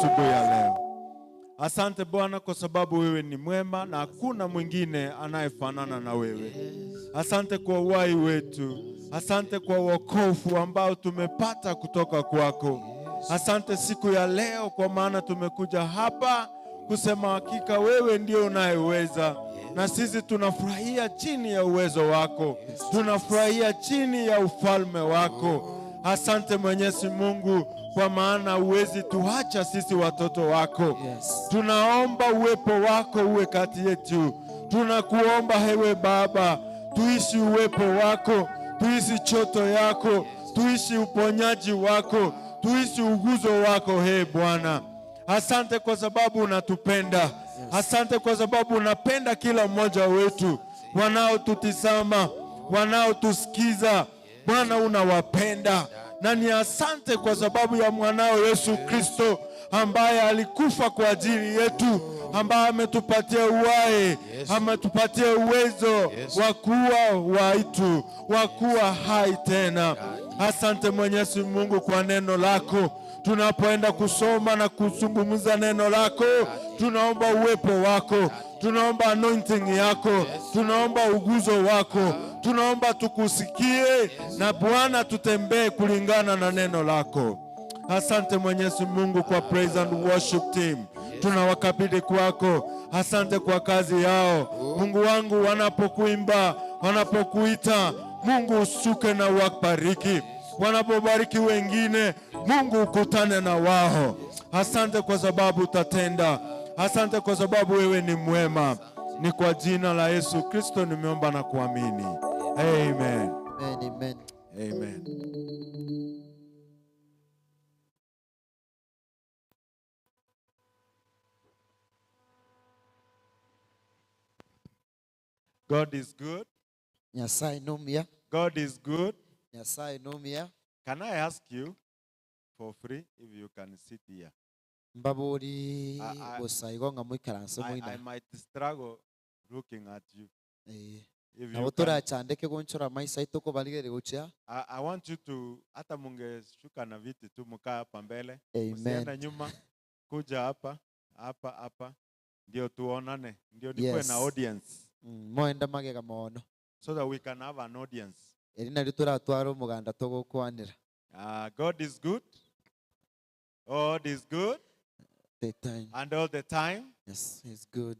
asubuhi ya leo. Asante Bwana kwa sababu wewe ni mwema na hakuna mwingine anayefanana na wewe. Asante kwa uhai wetu, asante kwa wokovu ambao tumepata kutoka kwako. Asante siku ya leo kwa maana tumekuja hapa kusema hakika wewe ndio unayeweza, na sisi tunafurahia chini ya uwezo wako, tunafurahia chini ya ufalme wako. Asante Mwenyezi Mungu kwa maana huwezi tuacha sisi watoto wako. Yes. Tunaomba uwepo wako uwe kati yetu. Tunakuomba hewe Baba, tuishi uwepo wako, tuishi choto yako, tuishi uponyaji wako, tuishi uguzo wako, he Bwana. Asante kwa sababu unatupenda. Asante kwa sababu unapenda kila mmoja wetu, wanaotutizama, wanaotusikiza. Bwana unawapenda, na ni asante kwa sababu ya mwanao Yesu Kristo ambaye alikufa kwa ajili yetu, ambaye ametupatia uhai, ametupatia uwezo wa kuwa waitu, wa kuwa hai tena. Asante Mwenyezi Mungu kwa neno lako. Tunapoenda kusoma na kuzungumza neno lako, tunaomba uwepo wako, tunaomba anointing yako, tunaomba uguzo wako, tunaomba tukusikie na Bwana, tutembee kulingana na neno lako. Asante Mwenyezi Mungu kwa praise and worship team, tunawakabidhi kwako. Asante kwa kazi yao, Mungu wangu, wanapokuimba, wanapokuita, Mungu usuke na uwabariki. Wanapobariki wengine, Mungu ukutane na wao. Asante kwa sababu utatenda. Asante kwa sababu wewe ni mwema. Ni kwa jina la Yesu Kristo nimeomba na kuamini, amen. Amen, amen. Amen. God is good. Nyasaye nomuya. God is good. Nyasaye nomuya. Can I ask you for free if you can sit here? Mbabori I- I- bosa igo ng'a moikaranse I, I moina. might struggle looking at you. Eh. If Nabo you can, torachandeke gonchora maiso aito kobarigereria gochia. I, I want you to hata mungeshuka na viti tu mkaa hapa mbele. Amen. Usiende nyuma, kuja hapa hapa hapa, ndio tuonane, ndio nikuwe Yes. na audience Moenda magega mono. so that we can have an audience. Eri nario toratware omoganda togokwanera. God is good. God is good The time. and all the time. Yes, it's good.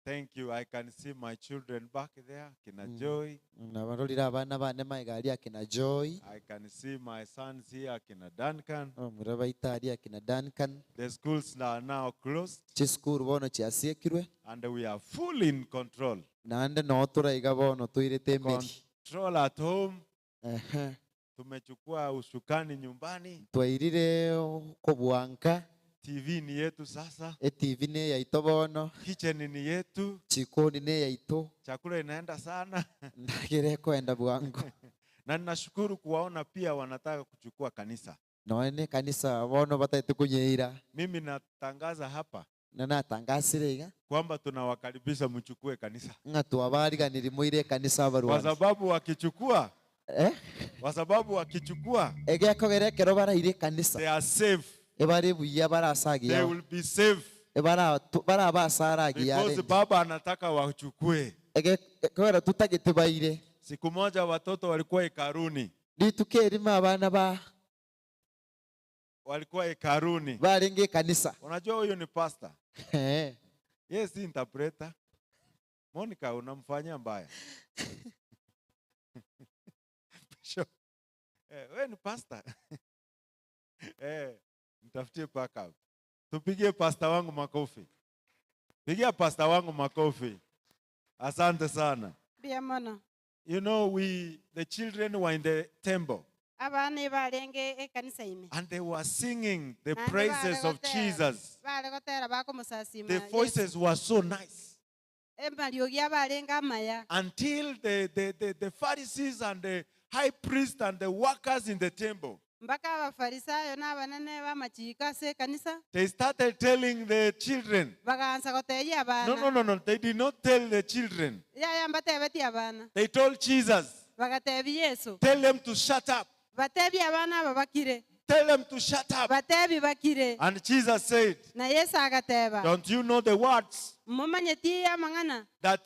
Thank you. I can see my children back there, Kina Mm. Joy. Nabarorire abana bane maiga aria akina Joy. I can see my sons here, Kina Duncan. Omura baito aria akina Duncan. The schools are now closed Chisukuru bono chiasiekirwe. and we are fully in control. Naende noo toraiga bono toirete emeri. Control at home. Ehe. Tumechukua usukani nyumbani. Twairire kobwanka. TV ni yetu sasa. E-TV ne yaito bono. Kitchen ni yetu. Chikoni ne yaito. Chakula inaenda sana. Ndagire kwenda bwangu. Na ninashukuru kuwaona pia wanataka kuchukua kanisa. Noene kanisa bono bataete konyeira. Mimi natangaza hapa Na natangasire iga kwamba tunawakaribisha mchukue kanisa, ng'a twabariganiri moire ekanisa kwa abarwani. sababu wakichukua, Eh? kwa sababu wakichukua Egekogera ekero baraire ekanisa they are safe, ebare buya they barasagia will be safe ebara barabasaragia because baba anataka wachukue. egekogera tutagete baire. Siku moja watoto walikuwa hekaluni, Rituko erimo abana ba walikuwa hekaluni. barenge ekanisa. Unajua huyu ni pastor, Eh. yeye si interpreter. Monica, unamfanyia mbaya. Sure. Eh, wewe ni pastor. Eh, mtafutie backup. Tupigie pastor wangu makofi. Pigia pastor wangu makofi. Asante sana. Mbuya mono. You know, we the children were in the temple Abana ebarenge ekanisa ime. and they were singing the Naende praises of bare gotera- Jesus. Bare gotera bakomosasima The Yesu. voices were so nice Emariogi abarenge amaya. until the Pharisees and the high priest and the workers in the temple, Mpaka abafarisayo na abanene b'amachiko ase ekanisa they started telling the children. bagansa gotebia No, no, abana. no, no. They did not tell the children. Yaya mbatebetie abana. They told Jesus, Bagatebia Yesu. tell them to shut up. Batebia abana aba bakire. Tell them to shut up. Batebi bakire. And Jesus said, Na Yeso agateba, Don't you know the words Momanyeti amang'ana that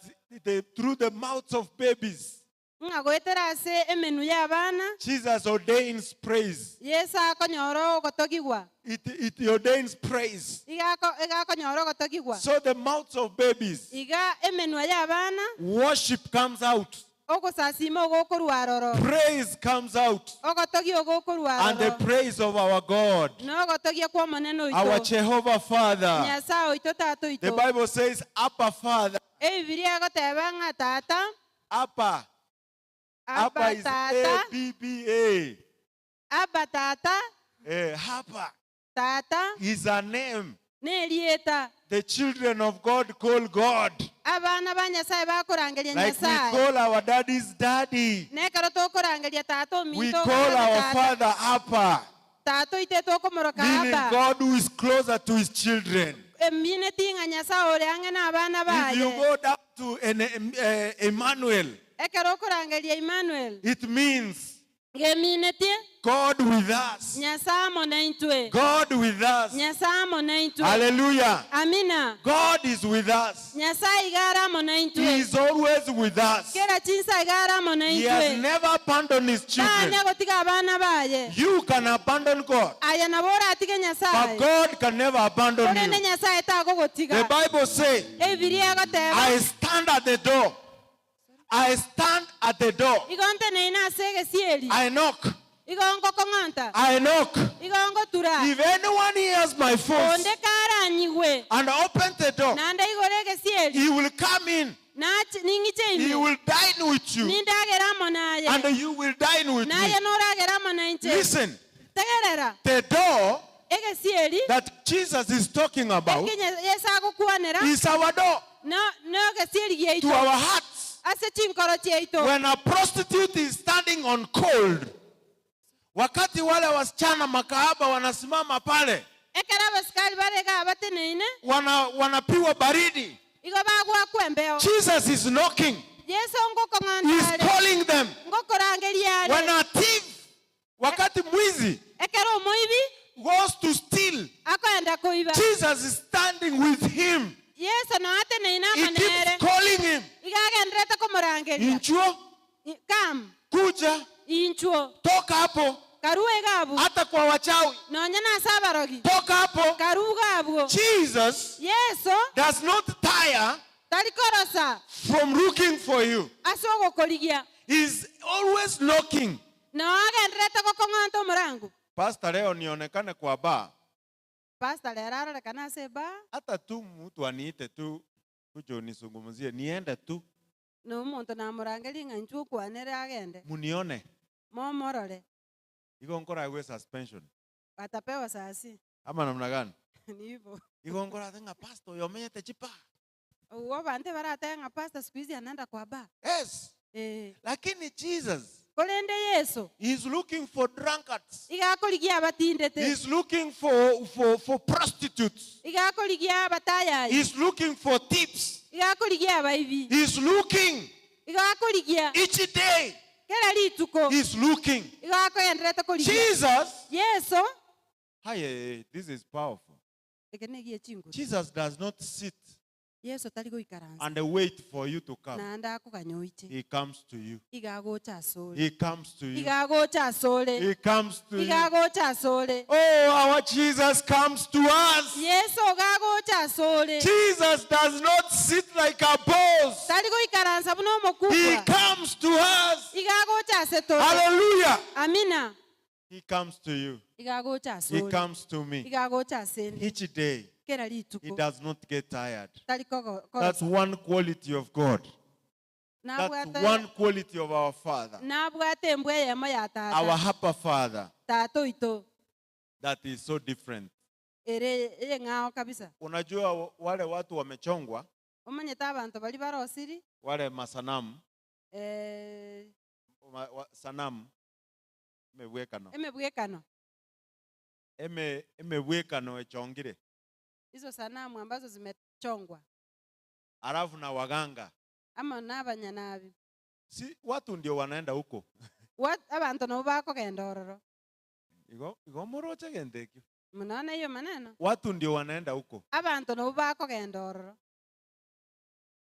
they, through the mouths of babies, ng'a goetera ase emenu y'abana Jesus ordains praise. Yeso akonyora ogotogigwa. It ordains praise. Iga iga akonyora ogotogigwa. So the mouths of babies, Iga emenwa y'abana worship comes out, ogosasima ogokorwa aroro. praise comes out, Ogotogia ogokorwa and the aroro. praise of our God, Na ogotogia kwa omonene our oito. Jehovah Father. Nyasaye oito tata The oito. Bible says, Abba Father, Ebibilia egoteba ng'a tata, Abba. Abba Abba is tata, A B B A. Abba tata, Eh, Abba tata, is a name nerieta. the children of God call God. Abana ba Nyasaye bakorangeria Like we Nyasaye. call our daddies daddy. Nekero tokorangeria tata We ominto call okorora our tata. father Abba, Tata oite tokomoroka meaning Abba. God who is closer to his children. Emine ting'a Nyasaye ore ang'e na abana If you baye. go down to Emmanuel, Ekero okorangeria Emmanuel, it means ng'eminetie God with us. Nyasaye amo na intwe. God with us. Nyasaye amo na intwe. Hallelujah. Amina. God is with us. Nyasaye iga are amo na He intwe. is always with us. Kera chinsa iga are amo na He has intwe. never abandoned his children. Tanya gotiga abana baye. You can abandon God, Aya nabo oratige but Nyasaye. God can never abandon Korende you. Nyasaye The tagogotiga. Bible says, Ebibilia egoteba I stand at the door. I stand at the door. igo nteneine ase egesieri. I knock. Igo nkokong'onta. I knock. Igo ngotura. If anyone hears my voice Onde karanyigwe. and opens the door, Nande igore egesieri. he will come in. Nachi ning'iche He ime. will dine with you. Nindagera amo naye. And you will dine with me. Naye noragera amo na inche. Listen, Tegerera. the door Egesieri that Jesus is talking about ekinye Yesu agokwanera is our door no no egesieri to giaito our hearts. ase chinkoro chiaito. When a prostitute is standing on cold, wakati wale wasichana makahaba wanasimama pale, Ekero abasikari barega abateneine wanapiwa baridi, igo bagwakwa embeo. Jesus is knocking. Yesu He's ngokong'onta are calling them. ngokorangeria When are a thief, wakati mwizi ekero omoibi goes to steal, akoenda koiba Jesus is standing with him. Yesu no ateneine He amo nere keeps calling him. iga agenderete komorangeria Inchuo, Kam kuja, inchuo toka hapo, karue gabu hata kwa wachawi, nonya nase abarogi toka hapo. karu gabwo Jesus Yesu does not tire tari korosa from looking for you. ase ogokorigia He's always knocking. no agenderete gokong'onta omorango Pastor, leo nionekane kwa bar. Pastor rero arorekana ase bar Hata tu mtu aniite tu kuja unisungumuzie, niende tu no omonto namorangeria ng'a inchuo okwanere agende munione. momorore Iko nkora iwe suspension batapewa sasi ama namna gani? ni hivyo Iko nkora thenga pastor yomenyete chipa. uwo bante baratega ng'a pastor siku hizi anaenda kwa bar Yes, eh lakini Jesus korende Yesu is looking for drunkards. iga akorigia abatindete He's looking for prostitutes. iga akorigia abatayayi He's looking for thieves. iga akorigia abaibi He's looking iga akorigia each day. kera rituko He's looking. iga akoenderete korigia Jesus. Yesu Hi, this is powerful. eke negie chinguru Jesus does not sit Yesu tari goikaransa and wait for you to come. naende akoganya oiche He comes to you. iga agocha asore He comes to you. iga agocha asore He comes to iga you. agocha asore Oh, our Jesus comes to us. Yesu iga agocha asore Jesus does not sit like a boss. tari goikaransa buna He omokubwa comes to us. iga agocha ase tore Hallelujah. amina He comes to you. iga agocha He asore comes to me. iga agocha asende Each day, kera he rituko does not get tired. tari That's one quality of God. That's nabwate one quality of our Father, nabwate embwa eyemo ya our tata Abba Father, tata oito that is so different. ere eyeng'ao kabisa Unajua wale watu wamechongwa, omanyete abanto bari barosiri wale masanamu, eh, sanamu emebwekano emebwekano emebwekano echongire, hizo sanamu ambazo zimechongwa alafu na waganga, ama n'abanyanabi si watu ndio wanaenda huko abanto nabo bakogenda ororo. Igo igo moroche egento ekio. Mnaona hiyo maneno? Watu ndio wanaenda huko. Abanto nabwo bakogenda ororo.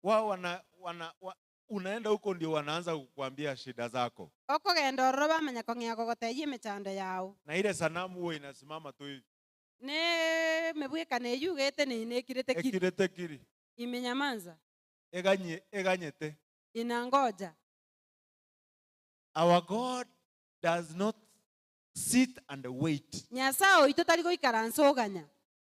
Wao wana, wana, wa, unaenda huko ndio wanaanza kukuambia shida zako. Okogenda ororo bamanya kong'ea kogotebia emechando yao. Na ile sanamu huwa inasimama tu hivi. Ne emebwekano eyio iga eteneine ekirete kiri. Ekirete kiri. Imenyamanza. Eganye, eganyete. Inangoja. Our God does not sit and wait. Nyasae oito tari goikaransa oganya.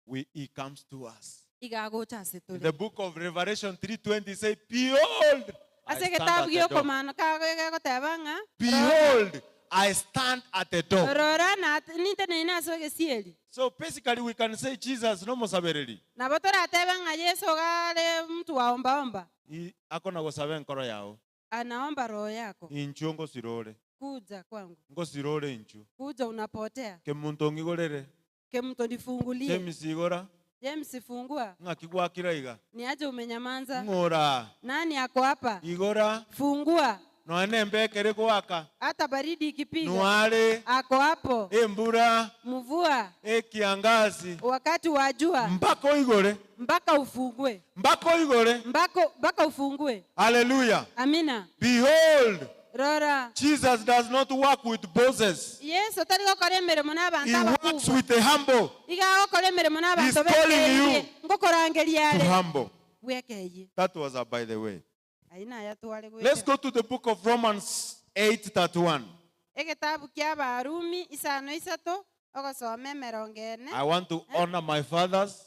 We, he comes to us. Iga agocha ase In tore. the book of Revelation 3:20 say, Behold, I Ase stand egetabu at the door. gi'okomano gegoteba ng'a Behold, I stand at the door. rora ninteneine ase egesieri. So basically we can say Jesus no mosabereri. Nabo toratebe ng'a Yeso iga are mtu wa ombaomba. Akona gosaba enkoro yao. Anaomba roho yako. Inchuo ngosirore. Kuja kwangu. Ngosirore inchuo. Kuja unapotea. Kemunto ng'igorere. Kemunto nifungulie. James igora. James fungua. Ng'aki gwakira iga. Ni aje umenyamanza. Ng'ora. Nani ako hapa? Igora. Fungua. Nonya nembe ekere goaka. Hata baridi ikipiga. Noare. Ako hapo. Embura. Mvua. Ekiangazi. Wakati wa jua. Mpaka oigore. Mpaka ufungue. Mpaka oigore. Mpaka, mpaka ufungue. Hallelujah. Amina. Behold. Rora. Jesus does not work with bosses. Yeso tari gokora emeremo n'abanto He works abakubwa. with the humble. Iga agokora emeremo n'abanto He's calling you bekeeirie. Ngokorangeria to are. humble. Bwekeiye. That was a by the way. Ayio naye tware goetera. Let's go to the book of Romans 8:31. Egetabu kia Abarumi isano isato ogosoma emerongo ene. I want to honor my fathers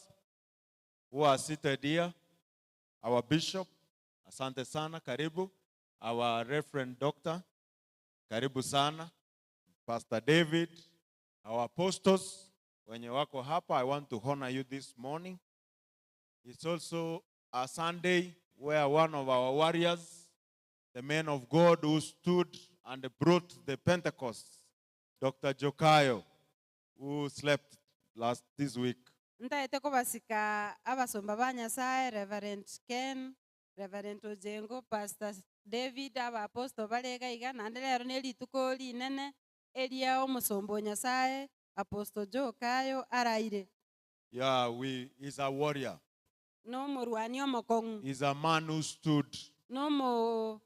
who are seated here. Our bishop, asante sana, karibu. Our reverend doctor, karibu sana. Pastor David, our apostles, wenye wako hapa, I want to honor you this morning. It's also a Sunday where one of our warriors, the man of God who stood and brought the Pentecost, Dr. Jokayo, who slept last this week. Ntaete kobasika abasomba ba Nyasaye, Reverend Ken, Reverend Ojengo, Pastor David, abaapostol bare iga iga, naende rero ne rituko rinene eria omosomba o Nyasaye, Apostle Joe Kayo araire. Yeah, we, he's a warrior. Nomorwani omokong'u. He's a man who stood Nomosacha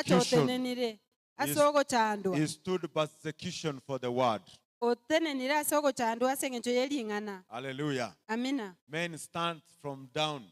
persecution. otenenire ase He's- ogochandwa. He stood persecution for the word. Otenenire ase ogochandwa ase eng'encho ye ring'ana. Hallelujah. Amina. Men stand from down.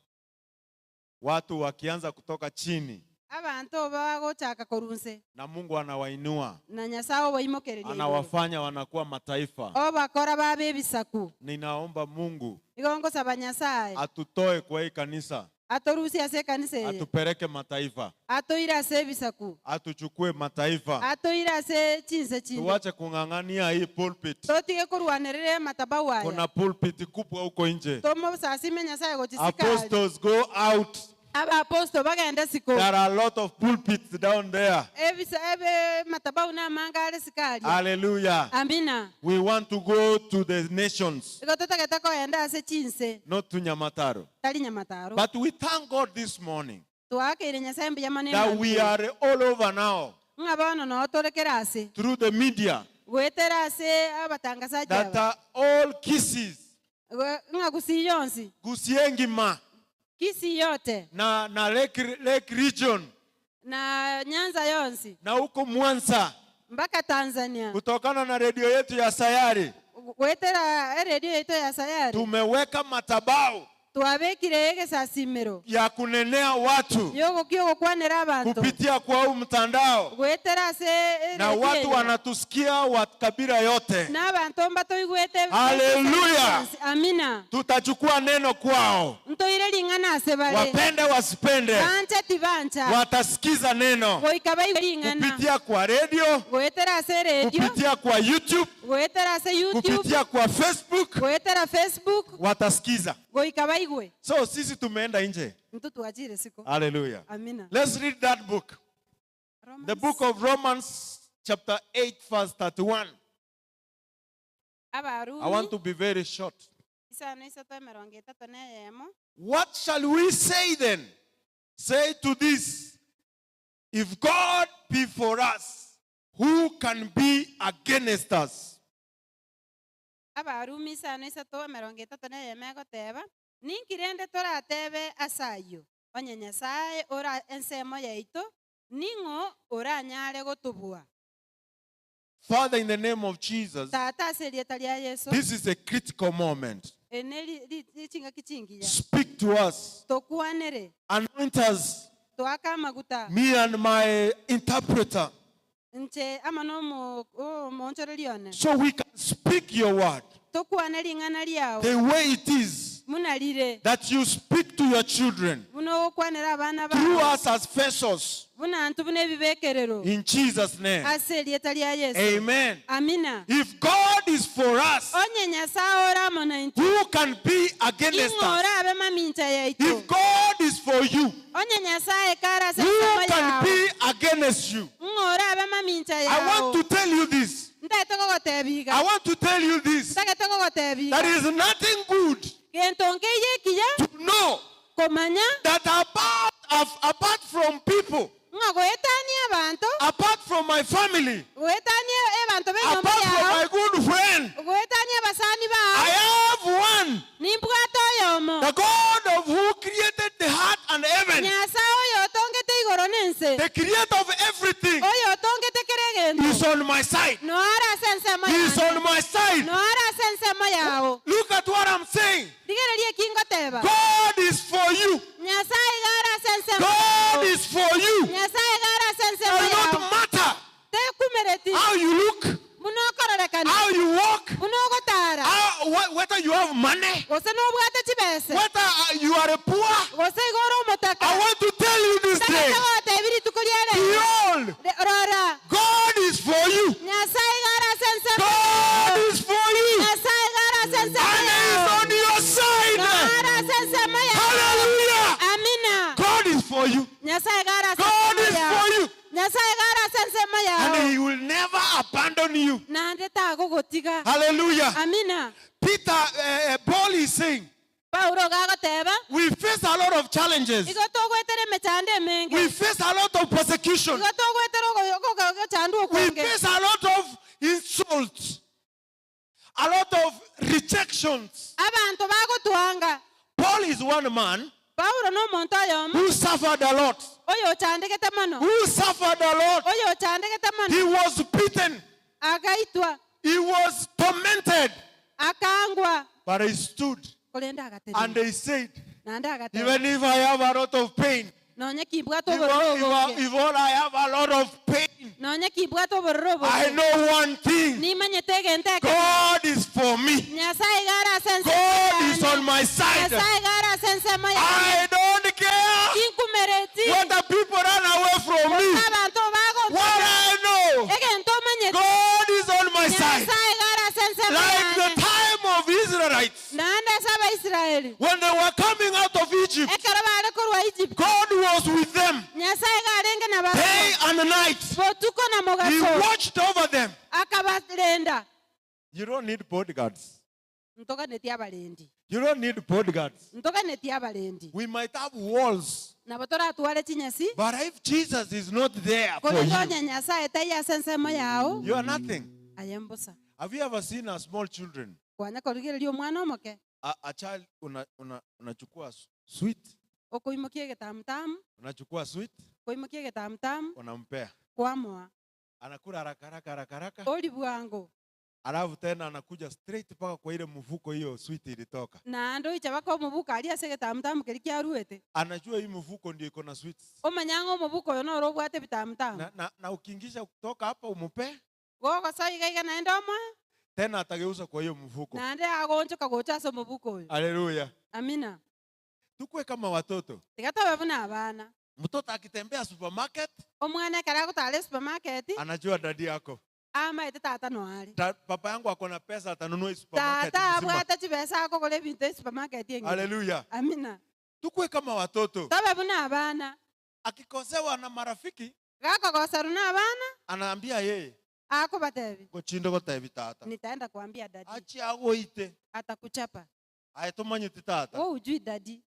Watu wakianza kutoka chini Abanto bagochaka korwa nse. na Mungu anawainua, Na Nyasaye obaimokereria igoro. anawafanya wanakuwa mataifa. Obakora babe ebisaku. Ninaomba Mungu Igo ngosaba Nyasaye atutoe kwa hii kanisa, atorusie ase ekanisa eye, atupeleke mataifa, atoire ase ebisaku, atuchukue mataifa. atoire ase chinse chinde. Tuache kung'ang'ania hii pulpit. Totige korwanerera amatabau aya. Kuna pulpit kubwa huko nje. Tomosasime Nyasaye gochia sikari. Apostles go out. Abaapostol bagende siko. There are a lot of pulpits down there. Ebisa ebe matabau namange are sikari. Hallelujah. Amina. We want to go to the nations, Igo totagete kogenda ase chinse, not to Nyamataro. tari Nyamataro. But we thank God this morning Twakeire Nyasaye mbuya mono that we emambia. are all over now Ng'a bono noo tore kera ase. through the media Goetera ase abatangazaji that aba. are all kisses, Ng'a Gusii yonsi. Gusii engima, Kisii yote. na, na Lake, Lake Region, Na Nyanza yonsi. na huko Mwanza, Mpaka Tanzania. kutokana na redio yetu ya Sayari Goetera eredio yaito ya Sayari. tumeweka matabau Twabekire egesasimero. ya kunenea watu Yogokia ogokwanera abanto. kupitia kwa huu mtandao, Goetera ase na eredio watu eye. wanatusikia wa kabila yote. Na abanto mbatoigwete. Haleluya. Amina. Tutachukua neno kwao, Ntoire ring'ana ase bare. wapende wasipende, Bancha tibancha. watasikiza neno Goika baigwe ring'ana. kupitia kwa redio, Goetera ase eredio. kupitia kwa YouTube, Goetera ase YouTube. kupitia kwa Facebook, Goetera Facebook. watasikiza. Goika baigwe. So sisi tumeenda nje. Ntu twachire siko. Hallelujah. Amina. Let's read that book. Romans. The book of Romans chapter 8 verse 31. Abarumi. I want to be very short. Isano isato emerongo etato na eyemo. What shall we say then? Say to this, if God be for us, who can be against us? Abarumi isano isato emerongo etato na eyemo egoteba, Ninki rende toratebe ase ayio? Onye Nyasae ore ensemo yaito, ning'o oranyare gotobua? Father, in the name of Jesus, Tata, ase erieta ria Yeso, this is a critical moment. eri ne ri- ri- ri- chingaki chingiya. Speak to us, Tokwanere, anoint us, toake amaguta, me and my interpreter, inche amo na omo- omoonchoreria one, so we can speak your word tokwane ring'ana riao the way it is buna rire, that you speak to your children buna ogokwanera abana through bao, us as vessels. buna intwe buna ebibekerero, In Jesus' name. ase erieta ria Yeso. Amen. Amina. If God is for us, Onye Nyasae ore amo naintwe, who can be against ing'o us? orabe mamincha yaito? If God is for you, Onye Nyasae kare ase who ensemo can yao, be against you? ng'o orabe mamincha I yao? want to tell you this. Ntagete kogotebia iga. I want to tell you this. Ntagete kogotebia iga. There is nothing good Gento nkeiyo ekiya to know komanya that apart, of, apart from people, ng'a goetania abanto, apart from my family, goetania abanto b'enyomba apart from yao, my good friend, goetania abasani bao, I have one, nimbwate oyomo. the God of who created the heart and heaven, Nyasae oyo otongete igoro na ense, the creator of everything, oyo otongete kera egento, is on my side. noare ase ensemo He is yane. on my side. Noare ase ensemo yao. Look at what I'm saying. Rigereria eki ngoteba. God is for you. Nyasae iga are ase ensemo God yao. is for you. Nyasae iga are ase ensemo Does yao. not matter Tekumereti how you look, buna okororekana, how you walk, buna ogotara, how, whether you have money, gose nobwate chibese, whether you are a poor. gose igo ore omotaka. I want to tell you this day. Ntagete gogotebia rituko ria rero. Behold, Rora, God is for you. Nyasae iga are ase ensemo God yao. is for you. Nyasae iga are ase ensemo And He is yao. on your side. Noare ase ensemo yao. Hallelujah. Amina. God is for you. Nyasae iga are ase God ensemo is yao. for you. Nyasae iga are ase ensemo And yao. He will never abandon you. Naende tagogotiga. Hallelujah. Amina. Peter, Paul is saying, Paulo gagoteba, we face a lot of challenges. igo togwetera emechando emenge. We face a lot of persecution. Igo togwetera ogochandwa We okonge. face a lot of insults, a lot of rejections. Abanto bagotwanga. Paul is one man Paulo nomonto oyomo who suffered a lot. oyo ochandegete mono. Who suffered a lot. Oyo ochandegete mono. He was beaten. Agaitwa, He was tormented. akangwa, But he stood korende and agatenena. they said, Naende agateba, even if I have a lot of pain, nonye kimbwate if obororo all, if, I, oboke. if all I have a lot of pain, Nonye kimbwate obororo I oboke. know one thing. Nimanyete egento ekemo. God is for me. Nyasae iga are ase ensemo God is yane. on my side. Nyasae iga are ase ensemo yane. I don't care Tinkumereti. whether people run away from me. Abanto bagontoka. What I know, Egento omanyete. God is on my side. Nyasae iga are ase ensemo Like the yane. time of Israelites, Naende ase Abaisraeli. when they were coming out of Egypt, Ekero bare korwa Egypt. God was with them Nyasae iga arenge na day barabwo. and night. Botuko na He mogaso. watched over them. Akabarenda. You don't need bodyguards. Ntoganeti abarendi. You don't need bodyguards. Ntoganeti abarendi. We might have walls, Nabo toratware chinyasi. but if Jesus is not there for Korende you, onye Nyasae taiyo ase ensemo yao. you are nothing. Aye mbosa. Have you ever seen a small children? Kwanya korigereria omwana omoke. A child una, una, unachukua sweet, Okoimokia egetamutamu. unachukua sweet, Koimokia egetamutamu. unampea. Kwamoa. Anakula haraka haraka haraka haraka. Ori bwango. Alafu tena anakuja straight mpaka kwa ile mfuko hiyo sweet ilitoka. Naende oicha baka omobuko aria ase egetamutamu keria kiaruete. Anajua hii mfuko ndio iko na sweets. Omanya ng'a omobuko oyo noro obwate ebitamutamu. Na ukiingisha kutoka hapa umupe, Gogosoa iga iga naende omoe. tena atageuza kwa hiyo mfuko. Naende agonchoka gocha ase omobuko oyo. Haleluya. Amina. Tukue kama watoto. Tiga tobe buna abana. Mtoto akitembea supermarket Omwana ekero agotara esupermarket, anajua dadi yako. amaete tata noare. Papa yangu ako na pesa atanunua hii supermarket Tata mzima. abwate chibesa akogora ebinto esupermarket engima. Haleluya. Amina. Tukue kama watoto. Tobe buna abana. Akikosewa na marafiki Gakogoserwa na abana, anaambia yeye akobatebi. gochindo gotebi tata. Nitaenda kuambia dadi. Achi agoite. Atakuchapa. Aye tumanyeti tata. Wewe hujui dadi.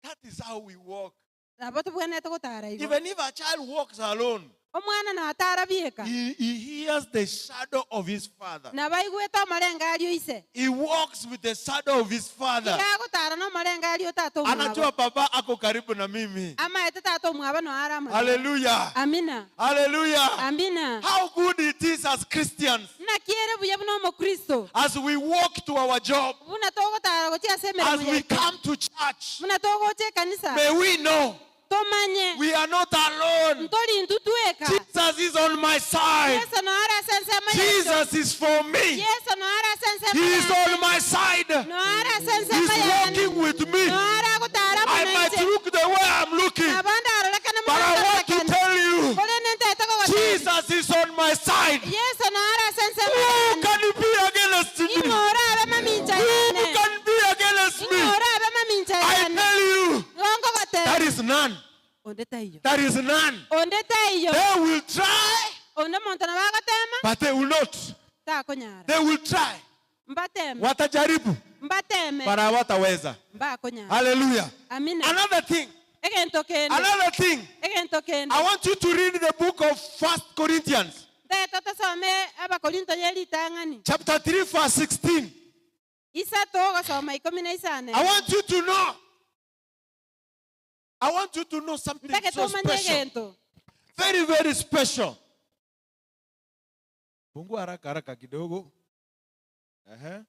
That is how we walk. Nabo tobwenerete gotara igo. Even if a child walks alone, Omwana natara bieka. He, he hears the shadow of his father. Nabo aigwete omorengario ise. He walks with the shadow of his father. Iga agotara nomorengario o tata omwabo. Anajua baba ako karibu na mimi. Amaete tata omwabo noo are amo nere. Hallelujah. Amina. Hallelujah. Amina. How good it is as Christians Naki ere buya buna omokristo. as we walk to our job, Buna togotara gochia ase as emeremo we yaito. come to church, Buna togocha ekanisa. may we know Tomanye. we are not alone. Ntori intwe tweka. Jesus is on my side. Yeso noo are ase ensemo yaito. Jesus is for me. Yeso noo are ase ensemo He is yane. on my side. Noo are ase ensemo He's yane. walking with me. Noo are agotara amo I na might inche. look the way I'm looking, Nabo ndarorekane but buna I want to ntarorekane. tell you, Korende ntaete kogotebia. Jesus is on my side. Yeso noo are ase ensemo Who yane. can be against me? Ing'o orabe mamincha Who yane? can be against me? Ing'o orabe mamincha I yane? tell you, Igo nkogotebia. there is none. Onde taiyo. There is none. Onde taiyo. They will try, Onde omonto nabo agotema, but they will not. takonyara. They will try. Mbateme. Watajaribu, Mbateme. but hawataweza. Mbakonyara. Hallelujah. Amina. Another thing, Egento kende. another thing. Egento kende. I want you to read the book of First Corinthians, Ntaete tosome Abakorinto ye ritang'ani. chapter 3, verse 16. Isato ogosoma ikomi na isano. I want you to know. I want you to know something Ntagete so omanye special. egento. Very, very special. Fungua haraka haraka kidogo. Ehe.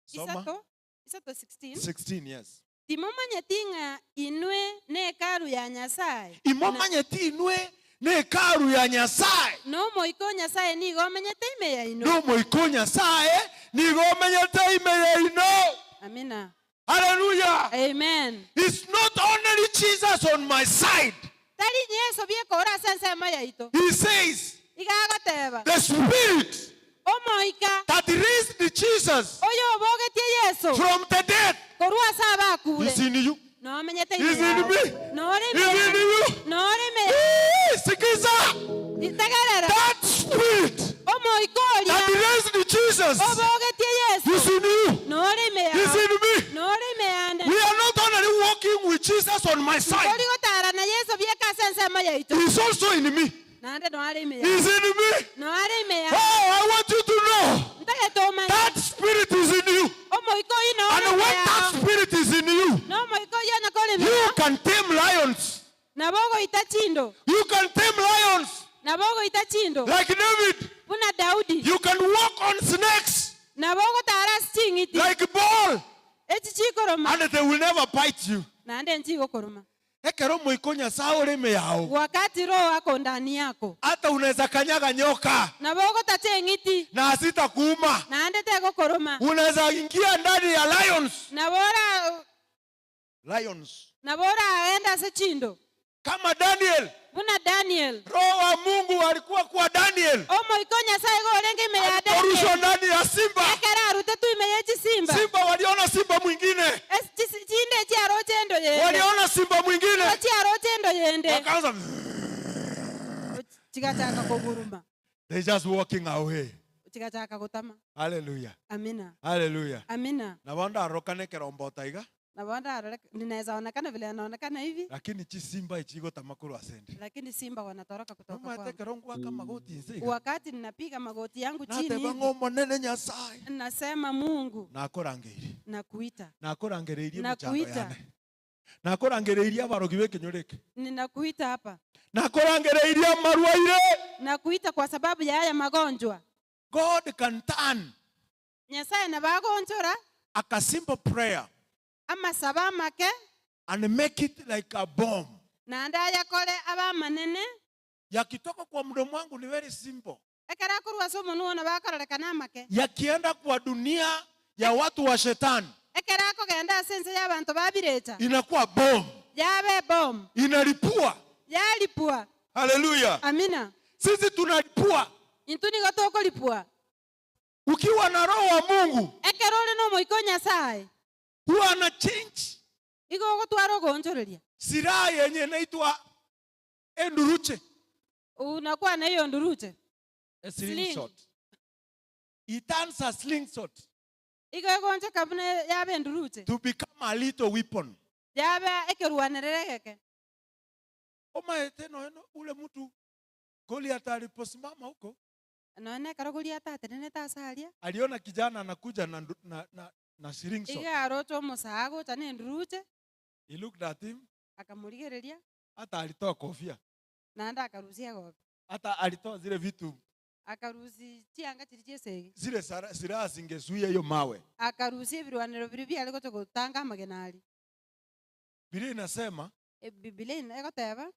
Soma. Isato, isato 16. 16, yes. Timomanyeti ng'a inwe ne hekalu ya Nyasae. Imomanyeti inwe ne hekalu ya Nyasae. Na Omoika o Nyasae nigo omenyete ime yaino. Na Omoika o Nyasae nigo omenyete ime yaino. Amina. Hallelujah. Amen. It's not only Jesus on my side. Tari Yeso bieka ore ase ensemo yaito. He says, Iga agoteba, the spirit Omoika that raised Jesus oyo obogetie Yeso from the dead korwa ase abakure is in you. nomenyete Is ime in yao. me. Nore ime Is in yane. you. Nore ime yane. Hey, Sikiza, Tegerera. that spirit Omoika oria that raised Jesus obogetie Yeso is in you. nore ime Is yao. in me. Nore ime yane. We are not only walking with Jesus on my side. Tori gotara na Yeso bieka ase ensemo yaito. He's also in me. Naende noare ime yao. He's in me. Noare ime Oh, yao. I want you to know Ntagete omanye. that spirit is in you. Omoika oyio nore And ime when that yao. spirit is in you, Na omoika oyio onye kore ime you yao. can tame lions. Nabo ogoita chindo. You can tame lions Nabo ogoita chindo. like David. Buna Daudi. You can walk on snakes Nabo ogotara ase ching'iti. like ball, Echi chikoroma. and they will never bite you. Naende nchigokoroma. Ekero omoika o Nyasaye ore ime yao, Wakati roho ako ndani yako. hata unaweza kanyaga nyoka Nabo ogotacha eng'iti. na hazitakuuma. Naende tegokoroma. Unaweza ingia ndani ya lions. Nabo ora Lions. nabo oraenda ase chindo. Kama Daniel, Buna Daniel. roho wa Mungu alikuwa kwa Daniel. Omoika o Nyasaye iga orenge ime ya Aliporushwa Daniel. ndani ya simba. Ekero arutetwe ime ye chisimba. Simba waliona simba mwingine. Ase chisi- chinde chiaroche endo yende. Waliona simba mwingine. Chiaroche endo yende. Wakaanza Chigachaka koguruma. They just walking away. Chigachaka gotama. Hallelujah. Amina. Hallelujah. Amina. Na ndarokane kerombota iga Na bonda ninaweza onekana vile anaonekana hivi, lakini chisimba ichigotama korwa asende. lakini simba wanatoroka kutoka Nomanyete kwangu. ekero ngwaka amagoti inse iga. Wakati ninapiga magoti yangu chini Nateba hivi, ng'a Omonene Nyasaye. nasema Mungu, Nakorangeire. nakuita, Nakorangereirie emechando Nakuita. yane. Nakorangereirie abarogi b'ekenyoro eke. ninakuita hapa, Nakorangereirie amarwaire. nakuita kwa sababu ya haya magonjwa. God can turn Nyasaye nabagonchora a simple prayer amasabo amake and make it like a bomb. naende ayakore abe amanene Yakitoka kwa mdomo wangu ni very simple. ekero akorwa ase omonwa one bakororekana amake Yakienda kwa dunia ya watu wa shetani ekero akogenda ase ense y'abanto babirecha inakuwa bomb, yabe ebomu inalipua. yaripua Haleluya! Amina. Sisi tunalipua. Intwe nigo tokoripua. Ukiwa na roho wa Mungu Ekero ore na Omoika o Nyasae, huwa ana change igo ogotwara ogoonchoreria. silaha yenye inaitwa enduruche, Unakuwa na hiyo nduruche. a Sling. slingshot. It turns a slingshot Igo egoonchoka buna yabe enduruche. to become a little weapon. Yabe ekerwanerere egeke. Omaete noeno ule mtu Goliath aliposimama huko, Nonya na ekero Goliath atenenete ase aria, aliona kijana anakuja na, ndu- na, na, na slingshot. iga aroche omosaa agocha na enduruche, He looked at him, akamorigereria, hata alitoa kofia, naende akarusia egobi. hata alitoa zile vitu, Akarusia chianga chiria chi'esegi. zile sara- silaha zingezuia hiyo mawe. Akarusia ebirwanero biria biare gocha gotanga amagena aria. Biblia inasema Ebibilia ina- egoteba,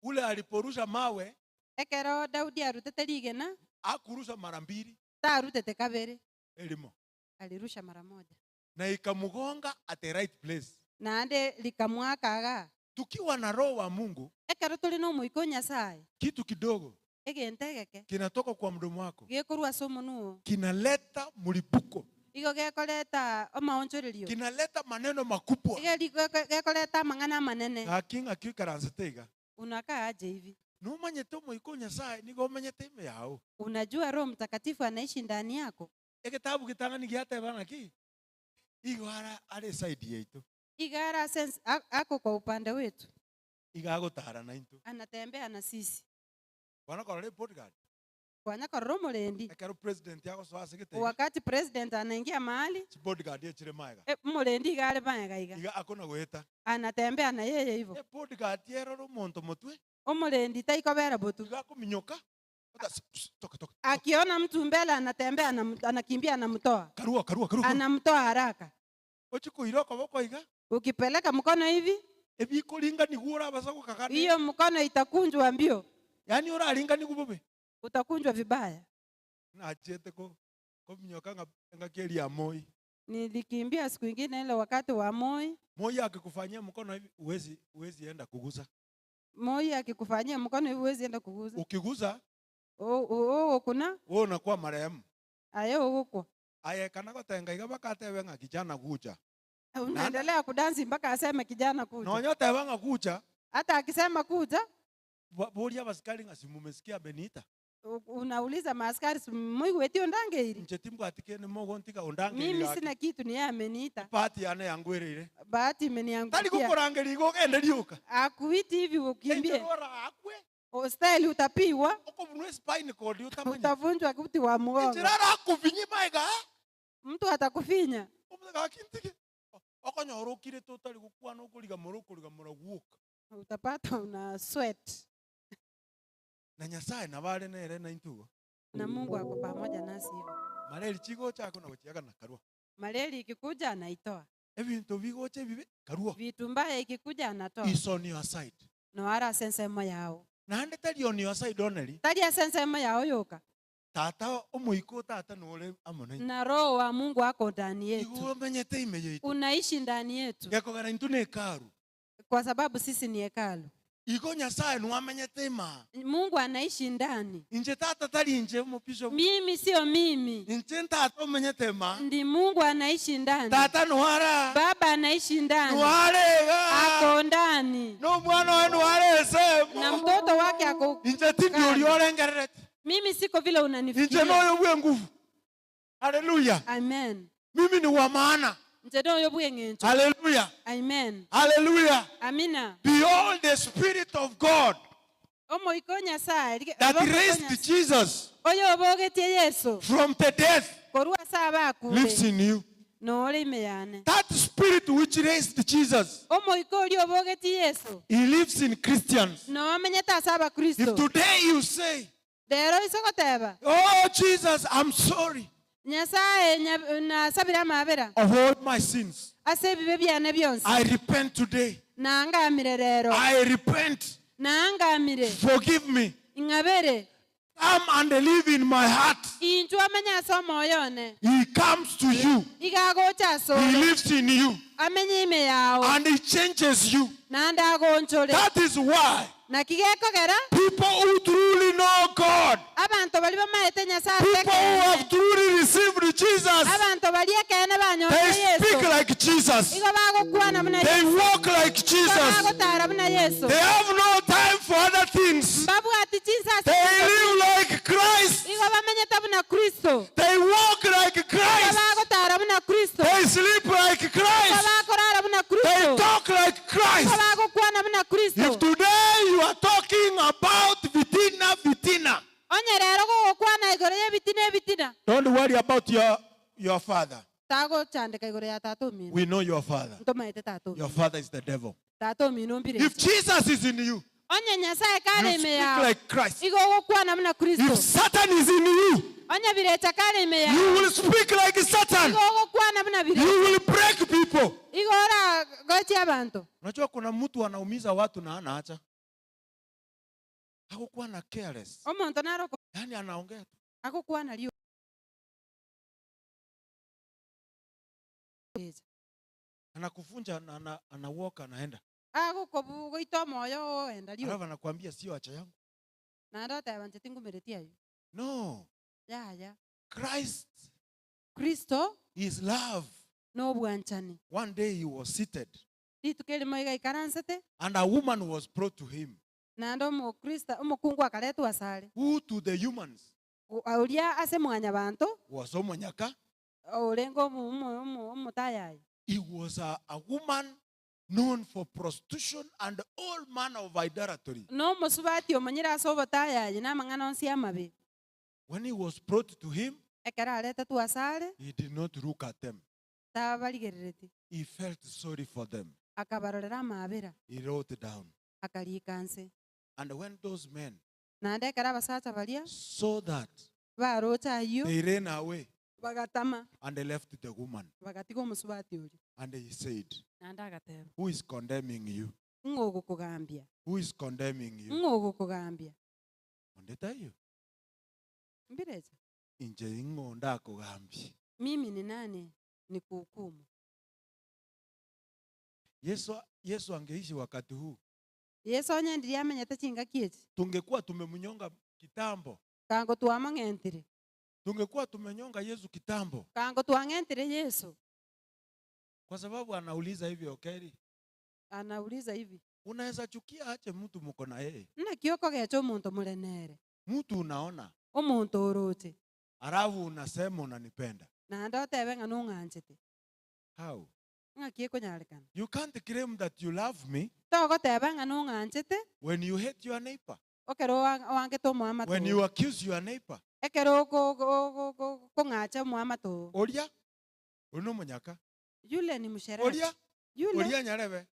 ule aliporusha mawe ekero Daudi arutete rigena, hakurusha mara mbili, tarutete kabere, elimo alirusha mara moja. na ikamugonga at the right place. Naende rikamoaka igaa. Tukiwa na roho wa Mungu, Ekero tore na Omoika o Nyasae, kitu kidogo egento egeke kinatoka kwa mdomo wako gekorwa ase omonwa oo, kinaleta mlipuko, igo gekoreta omaonchorerio, kinaleta maneno makubwa. iga ri- geko- gekoreta amang'ana amanene. Gaki ng'aki oikaransete iga, Unakaa aje hivi? nomanyete Omoika o Nyasae nigo omenyete ime yao. Unajua Roho Mtakatifu anaishi ndani yako? Egetabu getang'ani giateba ng'aki igo ara are eside yaito. Iga are ase ense a- ako kwa upande wetu. Iga agotara naintwe. Anatembea na sisi. Bono korora ebodyguard. Kwanya korora omorendi. Ekero president agosoa ase gete iga. Wakati president anaingia mahali. Chibodyguard echire maega. E, omorendi iga are maega iga. Iga akona goeta. Anatembea na yeye ivo. Ebodyguard erore omonto motwe. Omorendi taikobera botu. Iga akominyoka. Ota s- s- toka toka. Akiona mtu mbele anatembea anam, anakimbia anamtoa. Karua karua karua. Anamtoa haraka. Ochie koira okoboko iga. Ukipeleka mkono hivi. Ebikoringanigwa orabasa gokagana. Hiyo mkono itakunjwa mbio. Yaani oraringanigwe bobe. Utakunjwa vibaya. Nachete ko kominyoka ng'a engaki eria ya Moi. Nilikimbia siku ingine ile wakati wa Moi. Moi akikufanyia mkono hivi huwezi huwezi enda kugusa. Moi akikufanyia mkono hivi huwezi enda kugusa. Ukigusa O- o- o- kuna wewe unakuwa marehemu. aye ogokwa. Aye kana gotenga iga bakatebe ng'a kijana gucha. Unaendelea kudansi mpaka aseme kijana kuja. Nonya oteba ng'a gucha. Hata akisema kuja Ba- Boria abasikari ng'a simumesikia ameniita. u- unauliza maaskari moigweti ondangeiri. Inche timbwati kende mogontiga ondangeiri Mimi gaki. sina kitu ni yeye ameniita. Bahati yane yangwereire. Bahati Tari imeniangukia. gokorangeria igo ogende rioka. Akuiti hivi Enche ukimbie. noraakwe. O, Style utapigwa, Okobunwa espine cord otamanyeti. utavunjwa uti wa mgongo. Enchera arakofinye maega. Mtu atakufinya. Omonto gaki ntige. Okonyora okirete otari gokwana okorigamora okorigamora gwoka. Utapata una sweat. Na Nyasaye nabo are nere naintwe igo. Na Mungu ako pamoja nasi hivyo. Mareri chigocha ako na gochiagana karua. Malaria ikikuja anaitoa. Ebinto bigocha ebibe karua. Vitu mbaya ikikuja anatoa. Is on your side. No ara ase ensemo yao. Naende tari on your side only. Tari ase ensemo yao yoka. Tata omoika o tata nore amo naintwe. Na roho wa Mungu ako ndani yetu. Igo omenyete ime yaito. Unaishi ndani yetu. Gekogera intwe ne hekalu. Kwa sababu sisi ni hekalu. Igo Nyasaye nwamenyete imaa. Mungu anaishi ndani. Inche tata tari inche omopisho. Mimi sio mimi. Inche ntata omenyete imaa. Ndi Mungu anaishi ndani. Tata nwara. Baba anaishi ndani. Nware iga. Ako ndani. No omwana oye nware esemo. Na mtoto wake ako Inche tindi kando. oria orengerereti. Mimi siko vile Inche unanifikiria. noyo bwe nguvu. Haleluya. Amen. Mimi ni wa maana. Inche noyo bw'eng'encho. Haleluya. Amen. Haleluya. Amina. Behold the spirit of God Omoika o Nyasaye rige- that oboke o raised Nyasaye. Jesus Oyo obogetie Yeso from the death korwa ase abakure lives in you. nore ime yane. That spirit which raised Jesus, Omoika oria obogetie Yeso he lives in Christians. nomenyete ase If abakristo. today you say, Rero ase ogoteba Oh Jesus, I'm sorry Nyasaye nya- nasabire amabera of all my sins. ase ebibe biane bionsi. I repent today. Naangamire rero. I repent. Naangamire. Forgive me. Ing'abere. Come and live in my heart. Inchwo amenye ase omoyo one. He comes to you. Iga agocha ase He ore. lives in you. Amenye ime yao. And he changes you. Naende agonchore. That is why Naki gekogera people who truly know God, abanto baria bamaete Nyasaye ase people who have ekeene, truly received Jesus, abanto baria ekeene banyorire they speak Yeso, like Jesus. igo bagokwana buna They Yeso, walk like igo Jesus. bagotara buna Yeso, They have no time for other things. mbabwati chinsase They chinsa live like Christ. igo bamenyete buna Kristo, They walk like igo Christ. bagotara buna Kristo, They sleep like igo Christ. bakorara buna They Kristo, talk like igo Christ. bagokwana buna Kristo. If today you are talking about vitina, Amina. Don't worry about your, your father. Tagochandeka igoro ya tata omino. We know your father. Ntomaete tata Your omino. father is the devil. Tata omino If mbirecha. Jesus is in you, Onye Nyasaye kare you ime speak yao, like Christ. igo ogokwana buna Kristo. If Satan is in you, Onye birecha kare ime you yao, will speak like Satan. igo ogokwana buna You birecha. will break people. Igo oragochie abanto. Unajua kuna mtu anaumiza watu na anaacha. Hakukuwa na careless. Omonto naro Yaani anaongea tu. agokwana rio. Anakuvunja na ana, anawalk anaenda. Agokobu goita omoyo oenda rio. Alafu anakuambia sio hacha yangu. Naende oteba inche tingumereti aywo. No. Yaya. Christ Kristo is love. na obwanchani. One day he was seated Rituko erimo iga aikaransete and a woman was brought to him naende omokristo omokungu akaretwa asare. who to the humans Oria ase mwanyabanto was omonyaka. orenge omo- omo- omo- omotayayi. He was a, a woman known for prostitution and all manner of idolatry. Na omosubati omonyire ase obotayayi na amang'ana onsi amabe. When he was brought to him, Ekero aretetwe asare, he did not look at them. tabarigerereti. He felt sorry for them. Akabarorera amabera, He wrote down. akarika nse. And when those men Naende ekero abasacha baria saw that, baroche ayio, they ran away bagatama, and they left the woman. bagatiga omosubati oria. And he said, Naende agateba, Who is condemning you? ng'o ogokogambia? Who is condemning you? Ng'o ogokogambia? Ondetayo. Mbirecha. Inche ing'o ndakogambie. Mimi ni nani nikuhukumu? Yesu, Yesu angeishi wakati huu, Yeso onye ndiria amenyete chingaki echi, tungekuwa tumemnyonga kitambo. kango twamong'entire, Tungekuwa tumenyonga Yesu kitambo, kango twang'entire Yeso. kwa sababu anauliza hivyo. Okeri, Anauliza hivi, unaweza chukia ache mtu mko na yeye, naki okogecha omonto morenere, mtu unaona, omonto oroche, halafu unasema unanipenda. naende otebe ng'a nong'anchete, How? ng'aki ekonyarekana. You can't claim that you love me Togoteba ng'a nong'anchete, when you hate your neighbor, ekero oa- oangete omoamate when oo. you accuse your neighbor. Ekero oko- oko- oko- okong'acha omoamate oo. Oria ori nomonyaka, Yule ni msherati. oria Yule, oria nyarebe.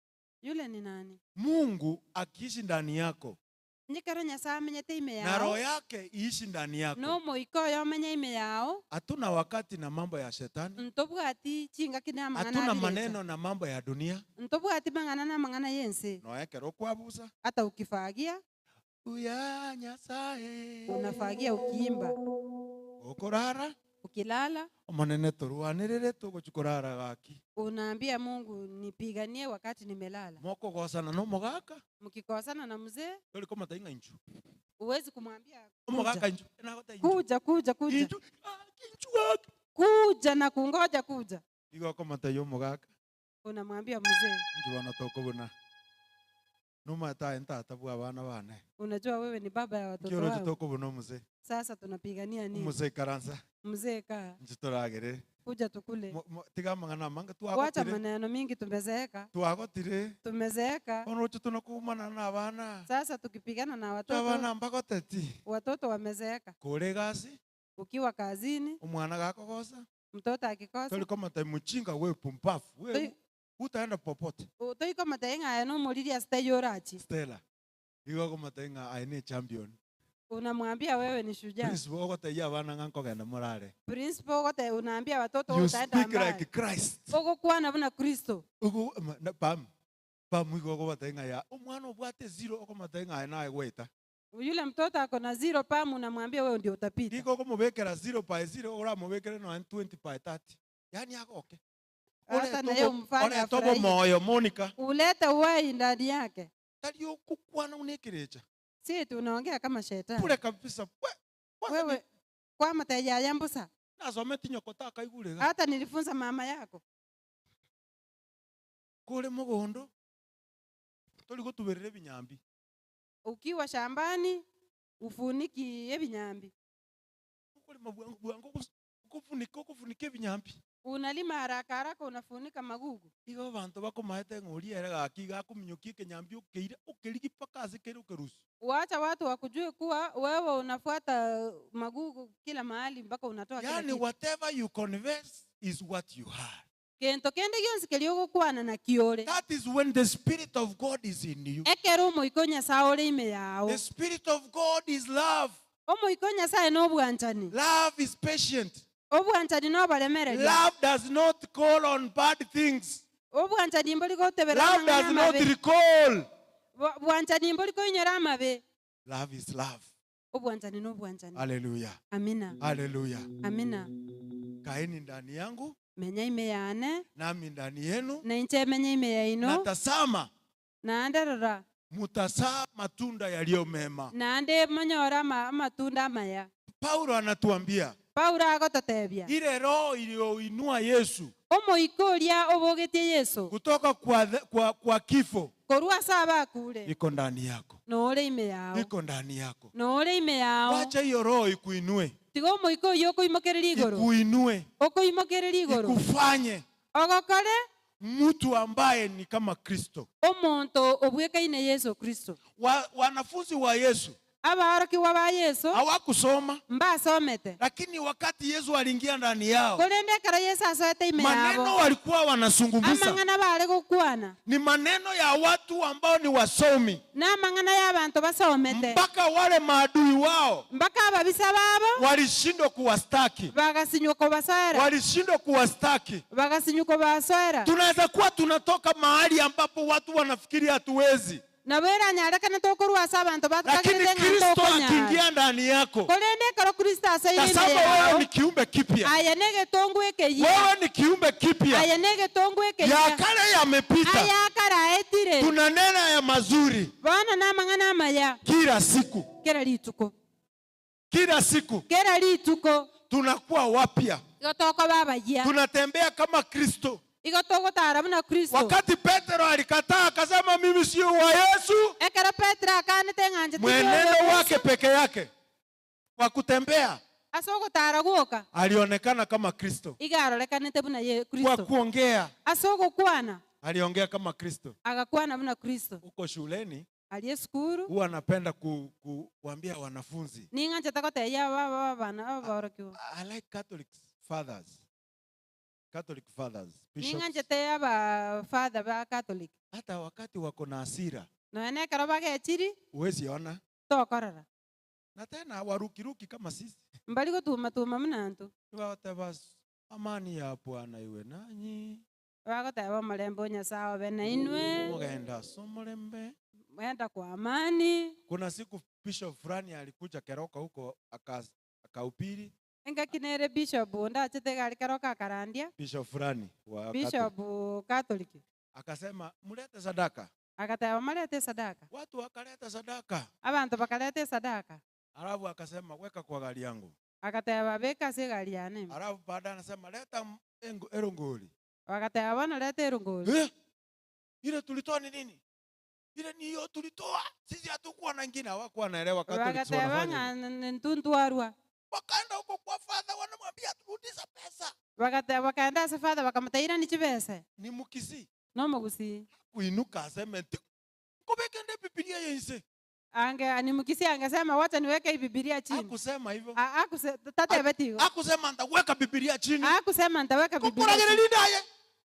yule ni nani? Mungu akiishi ndani yako Nyekero Nyasaye amenyete ime na roho yao, yake iishi ndani yako, nomoika oyo omenye ime yao, hatuna wakati na mambo ya shetani, ntobwati chingaki na amang'ana hatuna abirecha. maneno na mambo ya dunia. Ntobwati mang'ana na amang'ana yense. Noekero kwabusa Hata ukifagia, uya Nyasaye unafagia ukiimba. okorara Ukilala, omonene torwanirire togochi korara gaki unaambia Mungu nipiganie wakati nimelala. mokogosana nomogaka Mkikosana na mzee, tori komata ing'a inchu huwezi kumwambia kuja. omogaka inchu nagota inchu Kuja, kuja, kuja. inchu gaki, inchu gaki Kuja na kungoja kuja. igo okomata ya omogaka Unamwambia mzee, inchu bono tokobuna nomata aye ntata bwa abana bane unajua wewe ni baba ya watoto nkioroche wangu. tokobuna omuse Sasa tunapigania nini? omuse ikaransa Mzee kaa, inchu toragere kuja tukule. Mo- mo- tiga amang'ana amange Wacha twagotire maneno mingi, tumezeeka, twagotire tumezeeka. bono roche tonakoumana na abana Sasa tukipigana na watoto, abana mbagoteti watoto wamezeeka. kore egasi Ukiwa kazini, omwana gakogosa mtoto akikosa tori komata muchinga we pumbafu we Toi- utaenda popote toikomata ing'aye nomoririe ase taiyorachi Stella igo okomata ng'a aye ne champion unamwambia wewe ni shujaa. principal ogoteia abana ng'a nkogenda morare Principal ogote unaambia watoto you utaenda speak mbali. like Christ Ogokwana buna Kristo. Ogo- ma- na- pam pam igo okobata ng'a ya omwana obwate zero okomata ng'a aye naye goeta Yule mtoto ako na zero pam unamwambia wewe ndio utapita. igo okomobekera 0 by 0 oramobekere nonya 20 by 30 yaani agoke Hata na yeye umfanye orete afurahie. obomoyo Monica Ulete uhai ndani yake. tari okokwana buna ekerecha Si tunaongea kama shetani. bure kabisa we kwanza Wewe kwa mateja ya mbusa. nasometi nyoko takaigure iga Hata nilifunza mama yako. kore mogondo tori gotuberera ebinyambi Ukiwa shambani ufuniki ebinyambi. okorema bwango bwango ogofunika ogofunika ebinyambi. Unalima haraka haraka unafunika magugu. Igo abanto bakomaete ng'a oria ere gaki iga akominyokia ekenyambi okeire okerigi mpaka ase kere okerusia. Wacha watu wakujue kuwa wewe unafuata magugu kila mahali mpaka unatoa kila Yaani kitu. whatever you confess is what you are. Gento kende gionsi keria ogokwana nakio ore. That is when the Spirit of God is in you. Ekero Omoika o Nyasae ore ime yao. The Spirit of God is love. Omoika o Nyasae nobwanchani. Love is patient. Obwanchani noboremereria. Love does not call on bad things. Obwanchani mbori gotebera Love amang'ana does not amabe. recall. Bwanchani mbori koinyora amabe. Love is love. Obwanchani nobwanchani. Hallelujah. Amina. Hallelujah. Amina. Kaeni ndani yangu Menya ime yane, nami ndani yenu, na inche menye ime yaino, na tazama naende rora, mutazaa matunda yaliyo mema. naende monyore ama- amatunda amaya. Paulo anatuambia Paulo agototebia, ile roho iliyoinua Yesu Omoika oria obogetie Yeso kutoka kwa, kwa, kwa kifo korwa ase abakure iko ndani yako, nore ime yao, iko ndani yako. nore ime yao. Wacha hiyo roho ikuinue, Tiga omoika oyio okoimokereria igoro, ikuinue, okoimokereria igoro, ikufanye ogokore mtu ambaye ni kama Kristo. omonto obwekaine Yeso Kristo. Wa, wanafunzi wa Yesu Abaorokigwa ba Yeso hawakusoma, mbasomete, lakini wakati Yesu aliingia ndani yao, korende ekero Yeso asoete ime maneno yabo, walikuwa wanazungumza amang'ana bare gokwana ni maneno ya watu ambao ni wasomi, na amang'ana ya abanto basomete, mpaka wale maadui wao mpaka ababisa babo walishindwa kuwastaki, bagasinywa kobasoera, walishindwa kuwastaki. bagasinywa kobasoera. Tunaweza kuwa tunatoka mahali ambapo watu wanafikiri hatuwezi, Nabo eranyarekane tokorwa ase abanto lakini bakagerete ng'a Kristo ntokonyara. akiingia ndani yako, Korende ekero Kristo asoire ime tazama, wewe yao, ni kiumbe kipya, aye negetongwa ekeyia, wewe ni kiumbe kipya, aye negetongwa ya ekeyia, kale yamepita, aya akaraetire. tunanena ya mazuri Bono namang'ana amaya kila siku, kera rituko, kila siku kera rituko tunakuwa wapya, igo tokoba abayia, tunatembea kama Kristo. igo togotara buna Kristo. Wakati Petero alikataa akasema, mimi sio wa Yesu, Ekero Petero akanete ng'a inche tindi oyo mwenendo Yesu, wake peke yake wa kutembea ase ogotara gwoka alionekana kama Kristo, iga arorekanete buna ye kwa Kristo, kuongea ase ogokwana aliongea kama Kristo. agakwana buna Kristo. Huko shuleni Aria esukuru huwa anapenda ku, ku, kuambia wanafunzi ning'anchete gotebia aba abana abaorokiwa I like Catholic fathers, Catholic fathers, bishops. ning'anchete aba father ba Catholic Hata wakati wako na hasira nonya na ekero bagechiri huwezi ona, tokorora na tena warukiruki kama sisi mbari gotumatuma buna intwe Niwateba amani ya Bwana iwe nanyi bagoteba omorembe o Nyasaye obe na inwe mugenda ase omorembe. mwenda kwa amani. Kuna siku bishop fulani alikuja Keroka huko akahubiri. Engaki nere bishop onde achete iga aria Keroka akarandia Bishop fulani wa Catholic. bishop Catholic Akasema mlete sadaka. Agateba marete esadaka. Watu wakaleta sadaka. Abanto bakareta esadaka. Alafu akasema weka kwa gari yangu. Agateba beka ase egari yane. Alafu baadaye anasema leta erongori. Bagateba bono leta erongori. Ile tulitoa ni nini? Ile ni hiyo tulitoa. Sisi hatukuwa na ingine, hawakuwa wanaelewa Catholics Bagateba wanafanya ng'a nini. ntuntwarwa. Wakaenda huko kwa father wanamwambia turudisha pesa. Bagate bakaenda ase father bakamotebia irani chibese. Ni mukisi. Nomogusi. Kuinuka aseme kubeke nde Biblia yense. Ange ni mukisi angesema wacha niweke hii Biblia chini. Hakusema hivyo. Tatebe tigo. Hakusema nitaweka Biblia chini. Hakusema nitaweka Biblia Kukuragere chini. lindaye.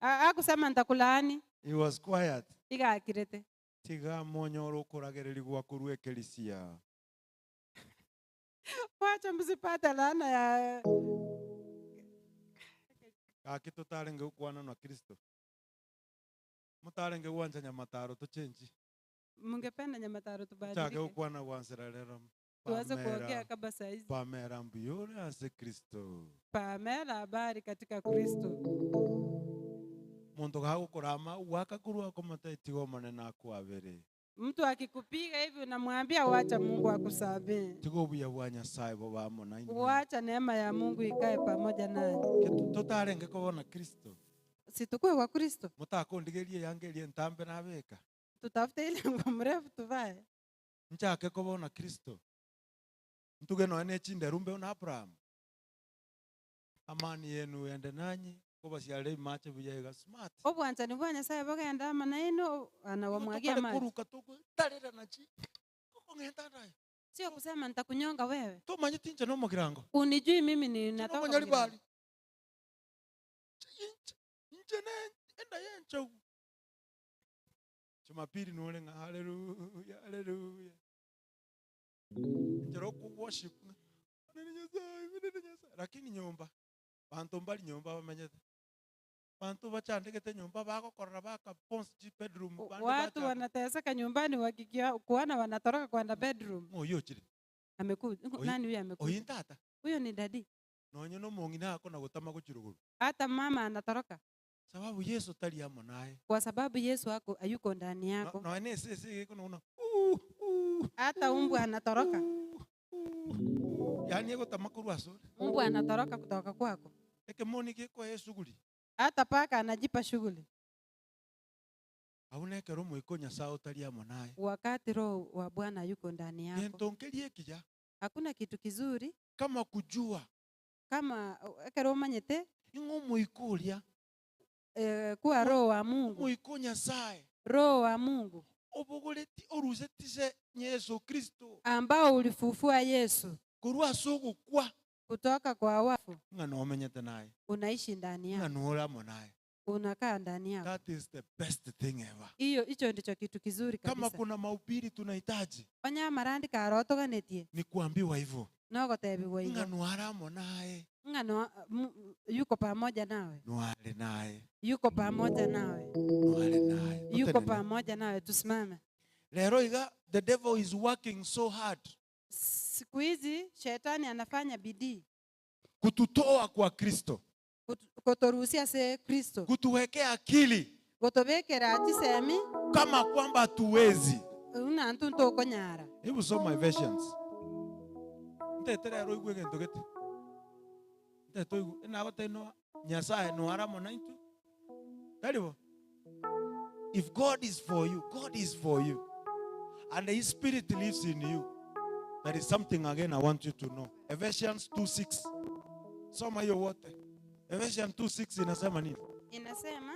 Hakusema nitakulaani. He was quiet. Iga akirete. Tiga monyoro kuragereri gwaku rwekelisia. Wacha msipate laana ya Gaki totarenge gokwana na Kristo. Mutarenge gwancha nyamataro tochenji. Mungependa nyamataro Chake tubadilike. gokwana gwansera rero. Tuanze Pamela, kuongea kama saizi. Pamela mbuyore ase Kristo. Pamela habari katika Kristo. Muntu gagukurama wakakurwa komata itigo manene akwabere. Mtu akikupiga hivi unamwambia wacha Mungu akusamehe. Tigo obuya bwa Nyasaye bobamo na inwe. Wacha neema ya Mungu ikae pamoja nanyi. Totarenge kobona Kristo. Situkue wa Kristo. Mutakondigerie yangerie ntambe nabeka. Tutafute ile nguo mrefu tuvae. Nchake kobona Kristo. Ntuge noe ne chinderumbe na Abraham. Amani yenu ende nanyi. Kobasiarera ebimache buya iga smart. Obwanchani bwa Nyasaye bogende amo nainwe, ana Igo wamwagia tokare amache. koruka togotarera nachi okong'enta ndaye. Sio kusema nitakunyonga wewe. Tomanyeti inche nomogirango. Unijui mimi Inche ninatoka nomonyaribari. Mugirango. Inche inche inche ne enda y'enchogu. Jumapili nore ng'a haleluya haleluya. Enchera oko worship ng'a Monene Nyasaye, Monene Nyasaye, lakini nyomba Banto mbari nyomba bamenyete. Banto bachandegete nyomba bagokorora baka bonsi chi bedroom bande Watu bachaka. wanateseka nyumbani wakikia kuona wanatoroka kwenda bedroom. Ng'o oyio ochire? Amekuja. Oyi- Nani huyo Oyi amekuja? ntata. Huyo ni dadi. Nonye nomong'ina akona gotama gochia rogoro. Hata mama anatoroka Sababu Yeso tari amo naye. kwa sababu Yesu ako hayuko ndani No- yako. Nonya na esese iga ekona buna uu, uu, Hata umbwa anatoroka. uu, uu. Yaani egotama korwa asore. Umbwa anatoroka kutoka kwako. Ekemoni gekoa esuguri. Hata paka anajipa shughuli. Abwo nekero omoika o Nyasae otari amo naye. Wakati Roho wa Bwana yuko ndani yako. Gento nkeria ekiya. Hakuna kitu kizuri Kama kujua. kama ekero omanyete Ing'o omoika oria. eh, kuwa Roho wa Mungu. Omoika o Nyasae. Roho wa Mungu Obogoreti oruseti ase Yeso Kristo. ambao ulifufua Yesu Korwa ase ogokwa. kutoka kwa wafu, Ng'a nomenyete naye. unaishi ndani Ng'a yako, nore amo naye. unakaa ndani yako. That is the best thing ever. Hiyo hicho ndicho kitu kizuri Kama kabisa. kuna mahubiri tunahitaji Onye amarandi karotoganetie ni kuambiwa hivyo. nogotebiwa Ng'a igo nware amo naye. ng'a no, yuko pamoja nawe, Nware naye. yuko pamoja nawe, Nware naye. yuko Totenene. pamoja nawe. Tusimame. Lero iga the devil is working so hard Siku hizi shetani anafanya bidii kututoa kwa Kristo, kutoruhusia se Kristo kutuwekea akili gutubikira chisemi kama kwamba hatuwezi. una ntu ntukonyara. Hebu soma Ephesians. Ntetere ero oigwe egento gete. Ntete oigwe enagotebia noa Nyasaye noara amo naintwe. Tari bo? If God is for you, God is for you. And his spirit lives in you. There is something again I want you to know. Ephesians 2:6. Soma hiyo wote. Ephesians 2:6 inasema nini? Inasema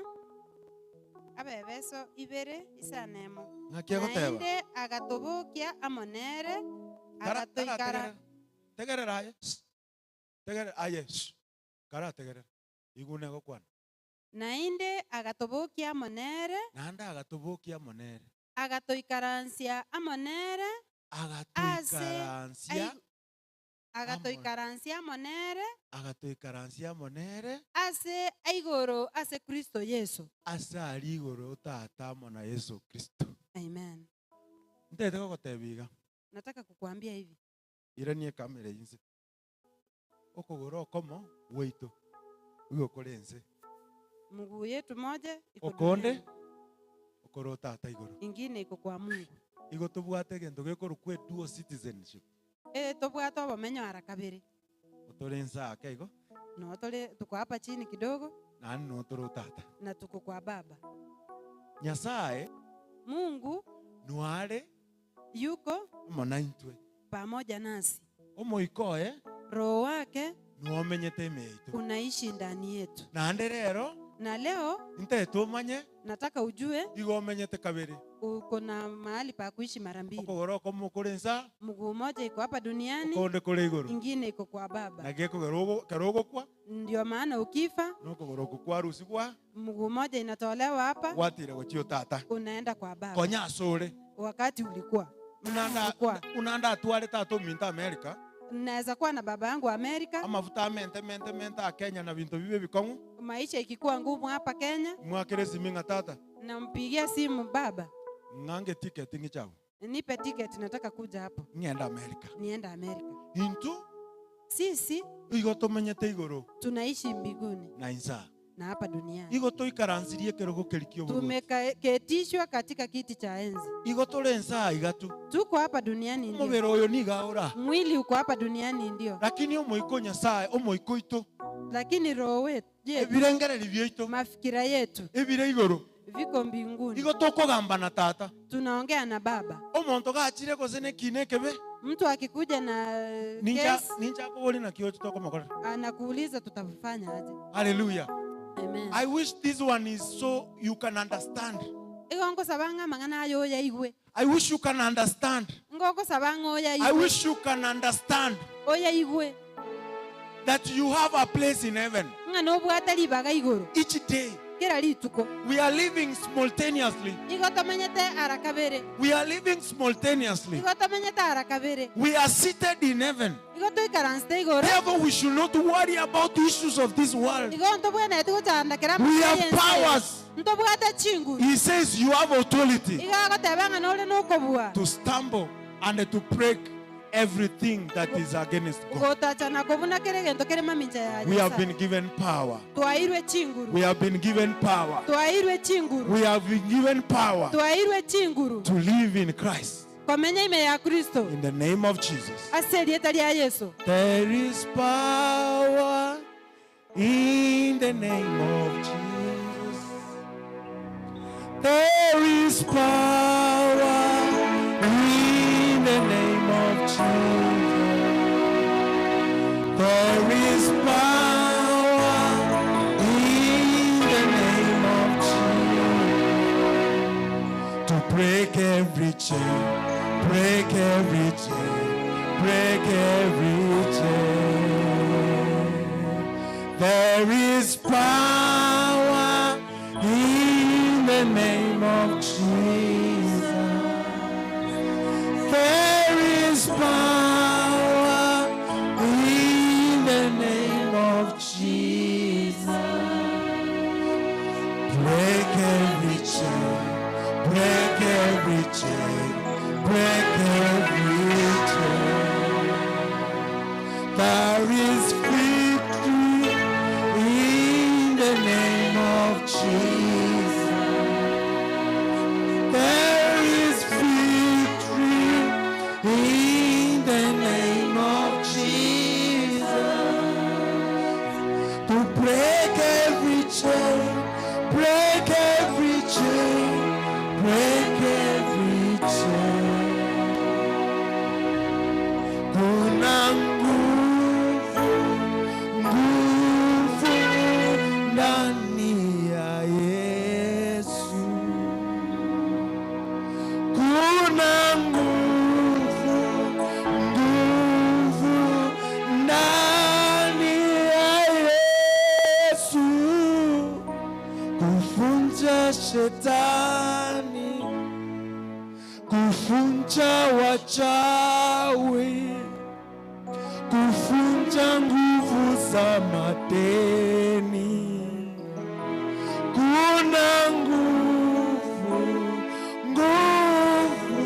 abebeso ibere isanemo Ng'aki egoteba? naende agatobokia amo nere Kara- agatoikara karategerera. Tegerera aye. Shh. Tegerera aye. Shh. Karategerera. Igune gokwana. Naende agatobokia amo nere. Naende agatobokia amo nere. Agatoikaransia amo nere ase Agatoikaransia ai- agatoikaransia amo nere. Agatoikaransia amo nere. Ase aigoro ase Kristo Yeso. Ase aria igoro Tata amo na Yeso Kristo. Amen. Ntagete gogotebia iga. Nataka kukuambia hivi. Irania ekamera eyio inse. Okogoro okomo gwaito igo kore ense. Mguu yetu moja iko Okonde duniani. okore o Tata igoro. Ingine iko kwa Mungu. Igo tobwate egento gekorokwa edual citizenship. Eh, tobwate obomenyo ara kabere. Otore ense ake igo. No tore tuko hapa chini kidogo. Naende no tore o Tata. Na tuko kwa Baba. Nyasaye Mungu noare yuko amo naintwe. pamoja nasi. Omoika oye Roho wake nomenyete ime yaito. unaishi ndani yetu. Naende rero Na leo intagete omanye nataka ujue igo omenyete kabere. uko na mahali pa kuishi mara mbili. Okogoro okomo kore nsa, Mguu mmoja iko hapa duniani, okonde kore igoro. ingine iko kwa Baba. Naki ekogera ogo ekero ogokwa Ndio maana ukifa nokogoro oko kwarusigwa mguu mmoja inatolewa hapa, gwatira gochia o Tata. unaenda kwa Baba. Konya asore. Wakati ulikuwa Buna nda ulikuwa buna ndatware tata ominto America, naweza kuwa na baba yangu Amerika, amafuta amente mente mente a Kenya na binto bibe ebikong'u, maisha ikikuwa ngumu hapa Kenya, mwakere esimi ng'a tata, nampigia simu baba, ng'ange eticket ng'iche abwo, nipe ticket, nataka kuja hapo ng'ende America. nienda Amerika. Intwe Sisi igo tomenyete igoro tunaishi mbinguni na inse aa. na hapa duniani. Igo toikaransirie ekerogo keria ki'oboruoti. Tumeketishwa katika kiti cha enzi. Igo tore ense aa iga tu. Tuko hapa duniani ndio. Omobere oyo nigo aore aa. Mwili uko hapa duniani ndio. Lakini omoika o Nyasae, omoika oito, Lakini roho wetu, yetu, ebirengererio biaito, mafikira yetu ebire igoro. viko mbinguni. Igo tokogamba na Tata. Tunaongea na Baba. Omonto gachire gose nekina ekebe, Mtu akikuja na nincha kesi nincha akobori naki oche tokomokorera. anakuuliza tutafanya aje. Haleluya. Amen. I wish this one is so you can understand. Igo nkosaba ng'a amang'ana aya oyaigwe. I wish you can understand. Ngogosaba ng'a I oyaigwe. wish you can understand Oyaigwe that you have a place in heaven. ng'a nobwate ribaga igoro Each day kera rituko. we are living simultaneously. Igo tomenyete ara kabere. We are living simultaneously. Igo tomenyete ara kabere. We are seated in heaven. Igo toikaransete igoro. Therefore, we should not worry about the issues of this world. Igo ntobwenereti gochandakera We amang'ana have y'ense eye. powers. Ntobwate chinguru. He says you have authority Igo agoteba ng'a nore nokobua. to stumble and to break everything that is against God. Gotacha na kobuna kere gento kere mamincha ya We have Nyasaye. been given power. Twairwe chinguru. We have been given power. Twairwe chinguru. We have been given power Twairwe chinguru. to live in Christ. Komenya ime ya Kristo. In the name of Jesus. Ase erieta ria Yeso. There is power in the name of Jesus. There is power in the name of Jesus. There is power in the name of Jesus. To break every chain, break every chain, break every chain. There is power in the name of Jesus. There is power in the name of Jesus. Break every chain, break every chain, break every chain. There is victory in the name of Jesus. There is victory in the name of Jesus. To break every chain, break every chain, break every chain. Kuna nguvu, nguvu ndani ya Yesu. Kuna nguvu, nguvu ndani ya Yesu kuvunja shetani, kuvunja wachawi, kuvunja nguvu za madeni. Kuna nguvu, nguvu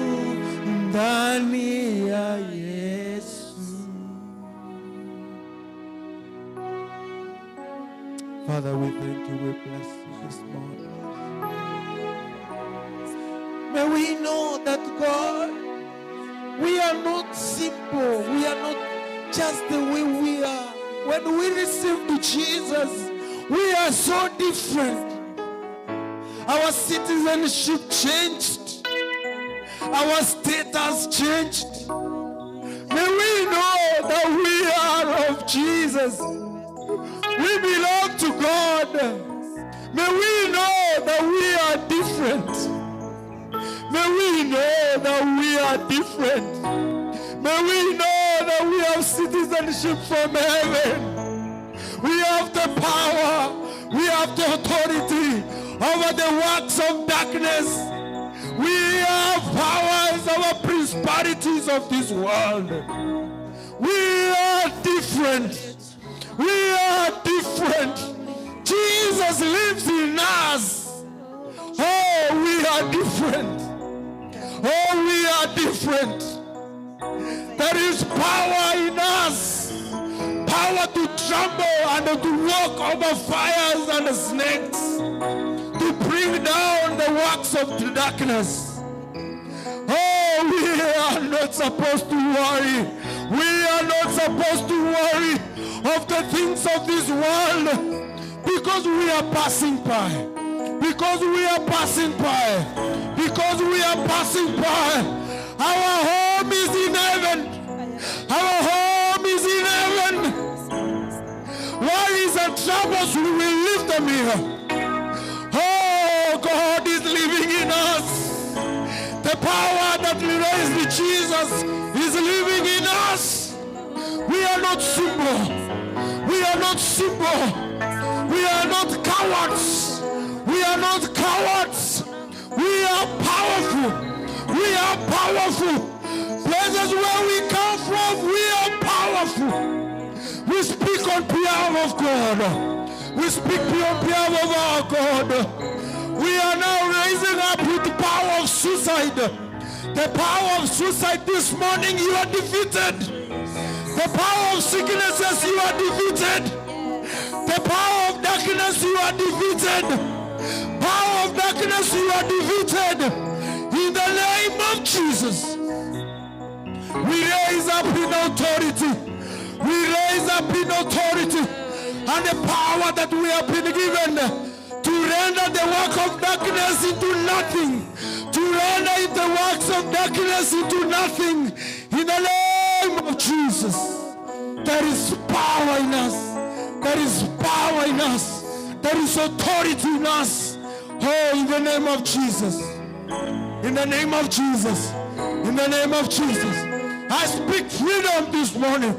ndani ya Yesu. Father, we thank you, we bless you this morning. May we know that God, we are not simple. We are not just the way we are. When we received Jesus, we are so different. Our citizenship changed. Our status changed. May we know that we are of Jesus. We belong to God. May we know that we are different. May we know that we are different. May we know that we have citizenship from heaven. We have the power. We have the authority over the works of darkness. We have powers over principalities of this world. We are different. We are different. Jesus lives in us. Oh, we are different. Oh, we are different. There is power in us. Power to trample and to walk over fires and snakes. To bring down the works of the darkness. Oh, we are not supposed to worry. We are not supposed to worry of the things of this world because we are passing by. Because we are passing by. Because we are passing by. Our home is in heaven. Our home is in heaven. Worries and troubles, we will leave Come here. Oh, God is living in us. The power that raised Jesus is living in us. We are not simple. We are not simple. We are not cowards. We are not cowards. We are powerful. We are powerful. Places where we come from, we are powerful. We speak on behalf of God. We speak on behalf of our God. We are now raising up with the power of suicide. The power of suicide this morning, you are defeated. The power of sicknesses, you are defeated. The power of darkness, you are defeated. Power of darkness, you are defeated. In the name of Jesus. We raise up in authority. We raise up in authority and the power that we have been given to render the work of darkness into nothing. To render the works of darkness into nothing. In the name of Jesus. There is power in us. There is power in us. There is authority in us. Oh, in the name of Jesus. In the name of Jesus. In the name of Jesus. I speak freedom this morning.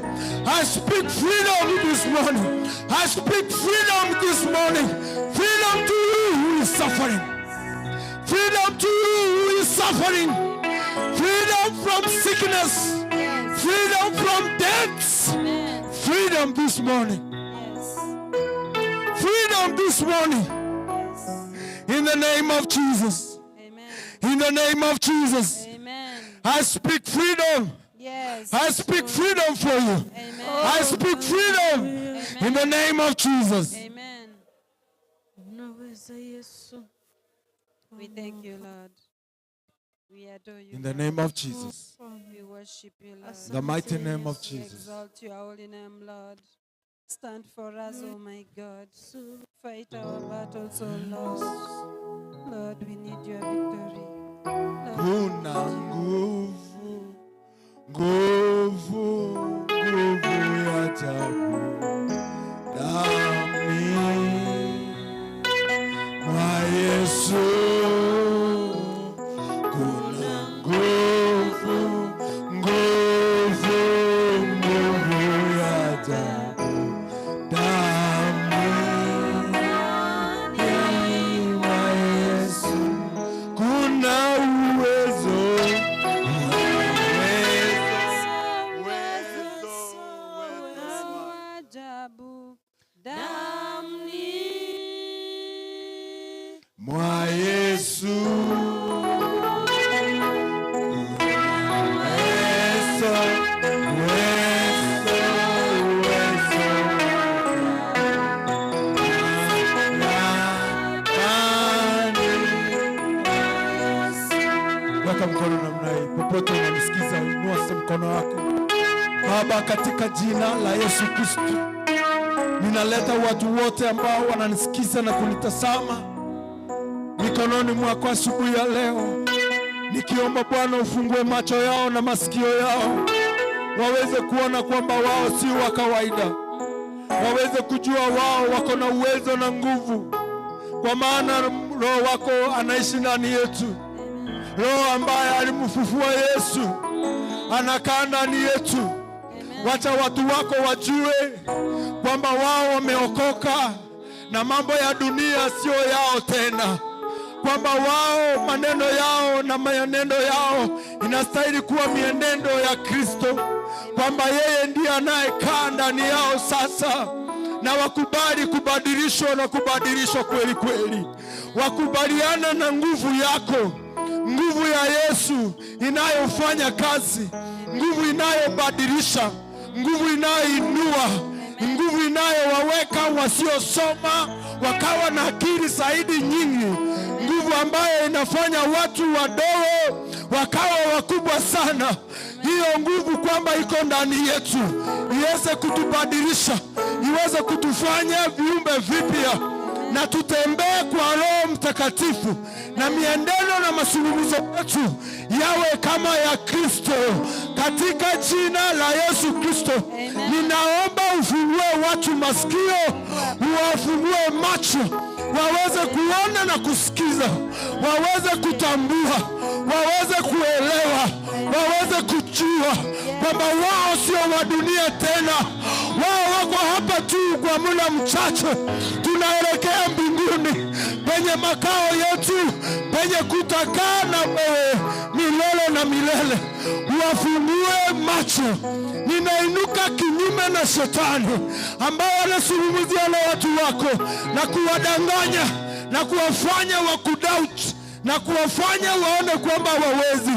I speak freedom this morning. I speak freedom this morning. Freedom to you who is suffering. Freedom to you who is suffering. Freedom from sickness. Freedom from death. Amen. Freedom this morning. Yes. Freedom this morning. Yes. In the name of Jesus. Amen. In the name of Jesus. Amen. I speak freedom. Yes. I speak freedom for you. Amen. I speak freedom in the name of Jesus. Amen. Unaweza Yesu. We thank you, Lord. We adore you. In the Lord. name of Jesus. We worship you, Lord. The mighty name of We Jesus. exalt your holy name, Lord. Stand for us, oh my God. Fight our battles, oh Lord. Lord, we need your victory. Lord, Kuna nguvu, nguvu, nguvu ya ajabu damuni mwa Yesu. Kuna nguvu, nguvu, nguvu ya ajabu damuni mwa Yesu. Kuna uwezo, uwezo, uwezo wa ajabu damuni mwa Yesu. Uwezo, uwezo, uwezo. Amani. Weka mkono namna hii, popote unanisikiza, inua mkono wako. Baba, katika jina la Yesu Kristo, ninaleta watu wote ambao wananisikiza na kunitazama mikononi mwako asubuhi ya leo, nikiomba Bwana ufungue macho yao na masikio yao, waweze kuona kwamba wao si wa kawaida, waweze kujua wao wako na uwezo na nguvu, kwa maana Roho wako anaishi ndani yetu. Roho ambaye alimfufua Yesu anakaa ndani yetu. Wacha watu wako wajue kwamba wao wameokoka na mambo ya dunia sio yao tena, kwamba wao maneno yao na mienendo yao inastahili kuwa mienendo ya Kristo, kwamba yeye ndiye anayekaa ndani yao sasa, na wakubali kubadilishwa na kubadilishwa kweli kweli, wakubaliana na nguvu yako, nguvu ya Yesu inayofanya kazi, nguvu inayobadilisha, nguvu inayoinua, nguvu inayowaweka wasiosoma wakawa na akili zaidi nyingi, nguvu ambayo inafanya watu wadogo wakawa wakubwa sana. Hiyo nguvu kwamba iko ndani yetu iweze kutubadilisha, iweze kutufanya viumbe vipya na tutembee kwa Roho Mtakatifu na mienendo na mazungumzo yetu yawe kama ya Kristo, katika jina la Yesu Kristo. Ninaomba ufungue watu watu masikio, uwafungue macho waweze kuona na kusikiza, waweze kutambua, waweze kuelewa, waweze kujua kwamba wao sio wa dunia tena, wao wako hapa tu kwa muda mchache. Tunaelekea mbinguni penye makao yetu, penye kutakaa na wewe milele na milele. Wafungue macho. Ninainuka kinyume na shetani ambaye anazungumzia na watu wako na kuwadanganya na kuwafanya wakudoubt na kuwafanya waone kwamba wawezi.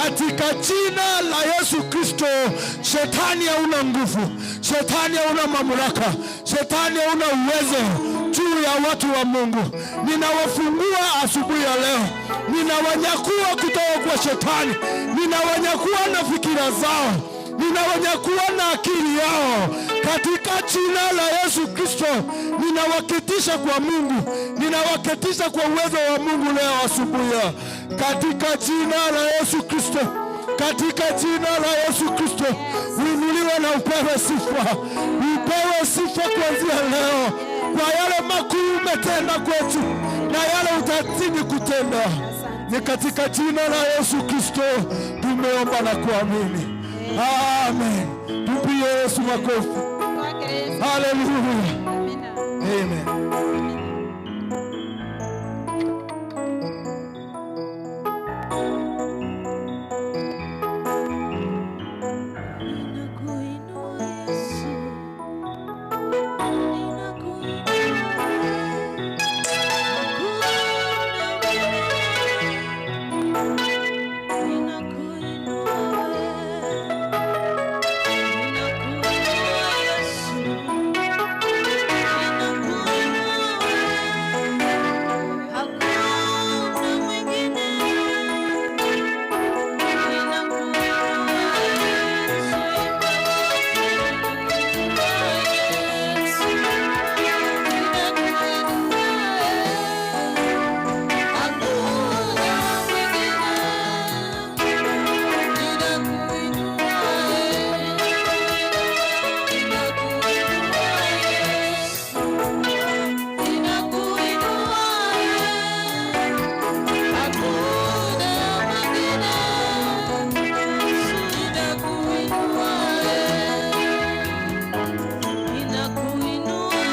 Katika jina la Yesu Kristo, shetani hauna nguvu, shetani hauna mamlaka, shetani hauna uwezo juu ya watu wa Mungu. Ninawafungua asubuhi ya leo, ninawanyakua kutoka kwa shetani, ninawanyakua na fikira zao, ninawanyakua na akili yao katika jina la Yesu Kristo. Ninawaketisha kwa Mungu, ninawaketisha kwa uwezo wa Mungu leo asubuhi, katika jina la Yesu Kristo, katika jina la Yesu Kristo. Uinuliwe na upewe sifa, upewe sifa kuanzia leo kwa yale makuu umetenda kwetu na yale utazidi kutenda. Ni katika jina la Yesu Kristo tumeomba na kuamini, amen. Tupie Yesu makofi. Haleluya, amen. Ninakuinua Yesu, ninakuinua hakuna ninakuinua ninakuinua Yesu, ninakuinua hakuna mwingine, ninakuinua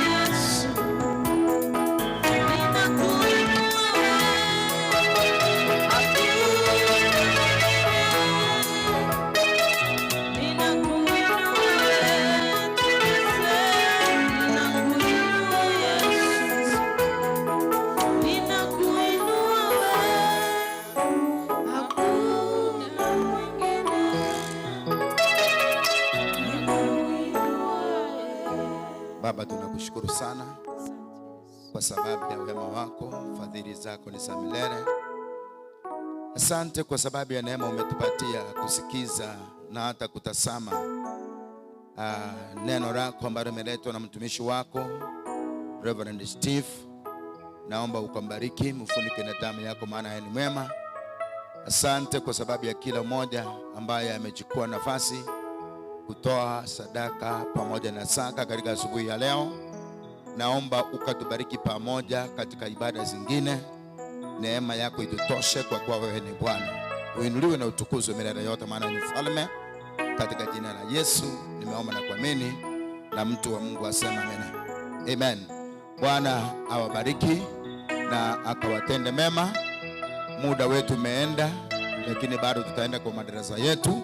Yesu, Ninakuinua Yesu, ninakuinua Hakuna mwingine, ninakuinua. Baba, tunakushukuru sana kwa sababu ya wema wako, fadhili zako ni za milele. Asante kwa sababu ya neema umetupatia kusikiza na hata kutazama neno lako ambalo limeletwa na mtumishi wako Reverend Steve. Naomba ukambariki, mfunike na damu yako, maana yeye ni mwema. Asante kwa sababu ya kila mmoja ambaye amechukua nafasi kutoa sadaka pamoja na zaka katika asubuhi ya leo. Naomba ukatubariki pamoja katika ibada zingine. Neema yako itutoshe, kwa kuwa wewe ni Bwana. Uinuliwe na utukuzwe milele yote, maana ni mfalme. Katika jina la Yesu nimeomba na kuamini, na mtu wa Mungu asema amen. Amen. Bwana awabariki na akawatende mema. Muda wetu umeenda, lakini bado tutaenda kwa madarasa yetu.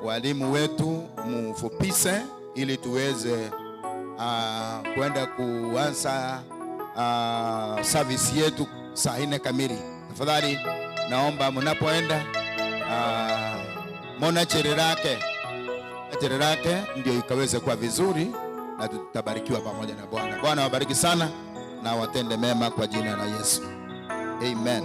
Walimu wetu mufupise ili tuweze kwenda kuanza service yetu saa 4 kamili. Tafadhali naomba mnapoenda mona chererake chererake ndio ikaweze kuwa vizuri na tutabarikiwa pamoja na Bwana. Bwana wabariki sana na watende mema kwa jina la Yesu. Amen.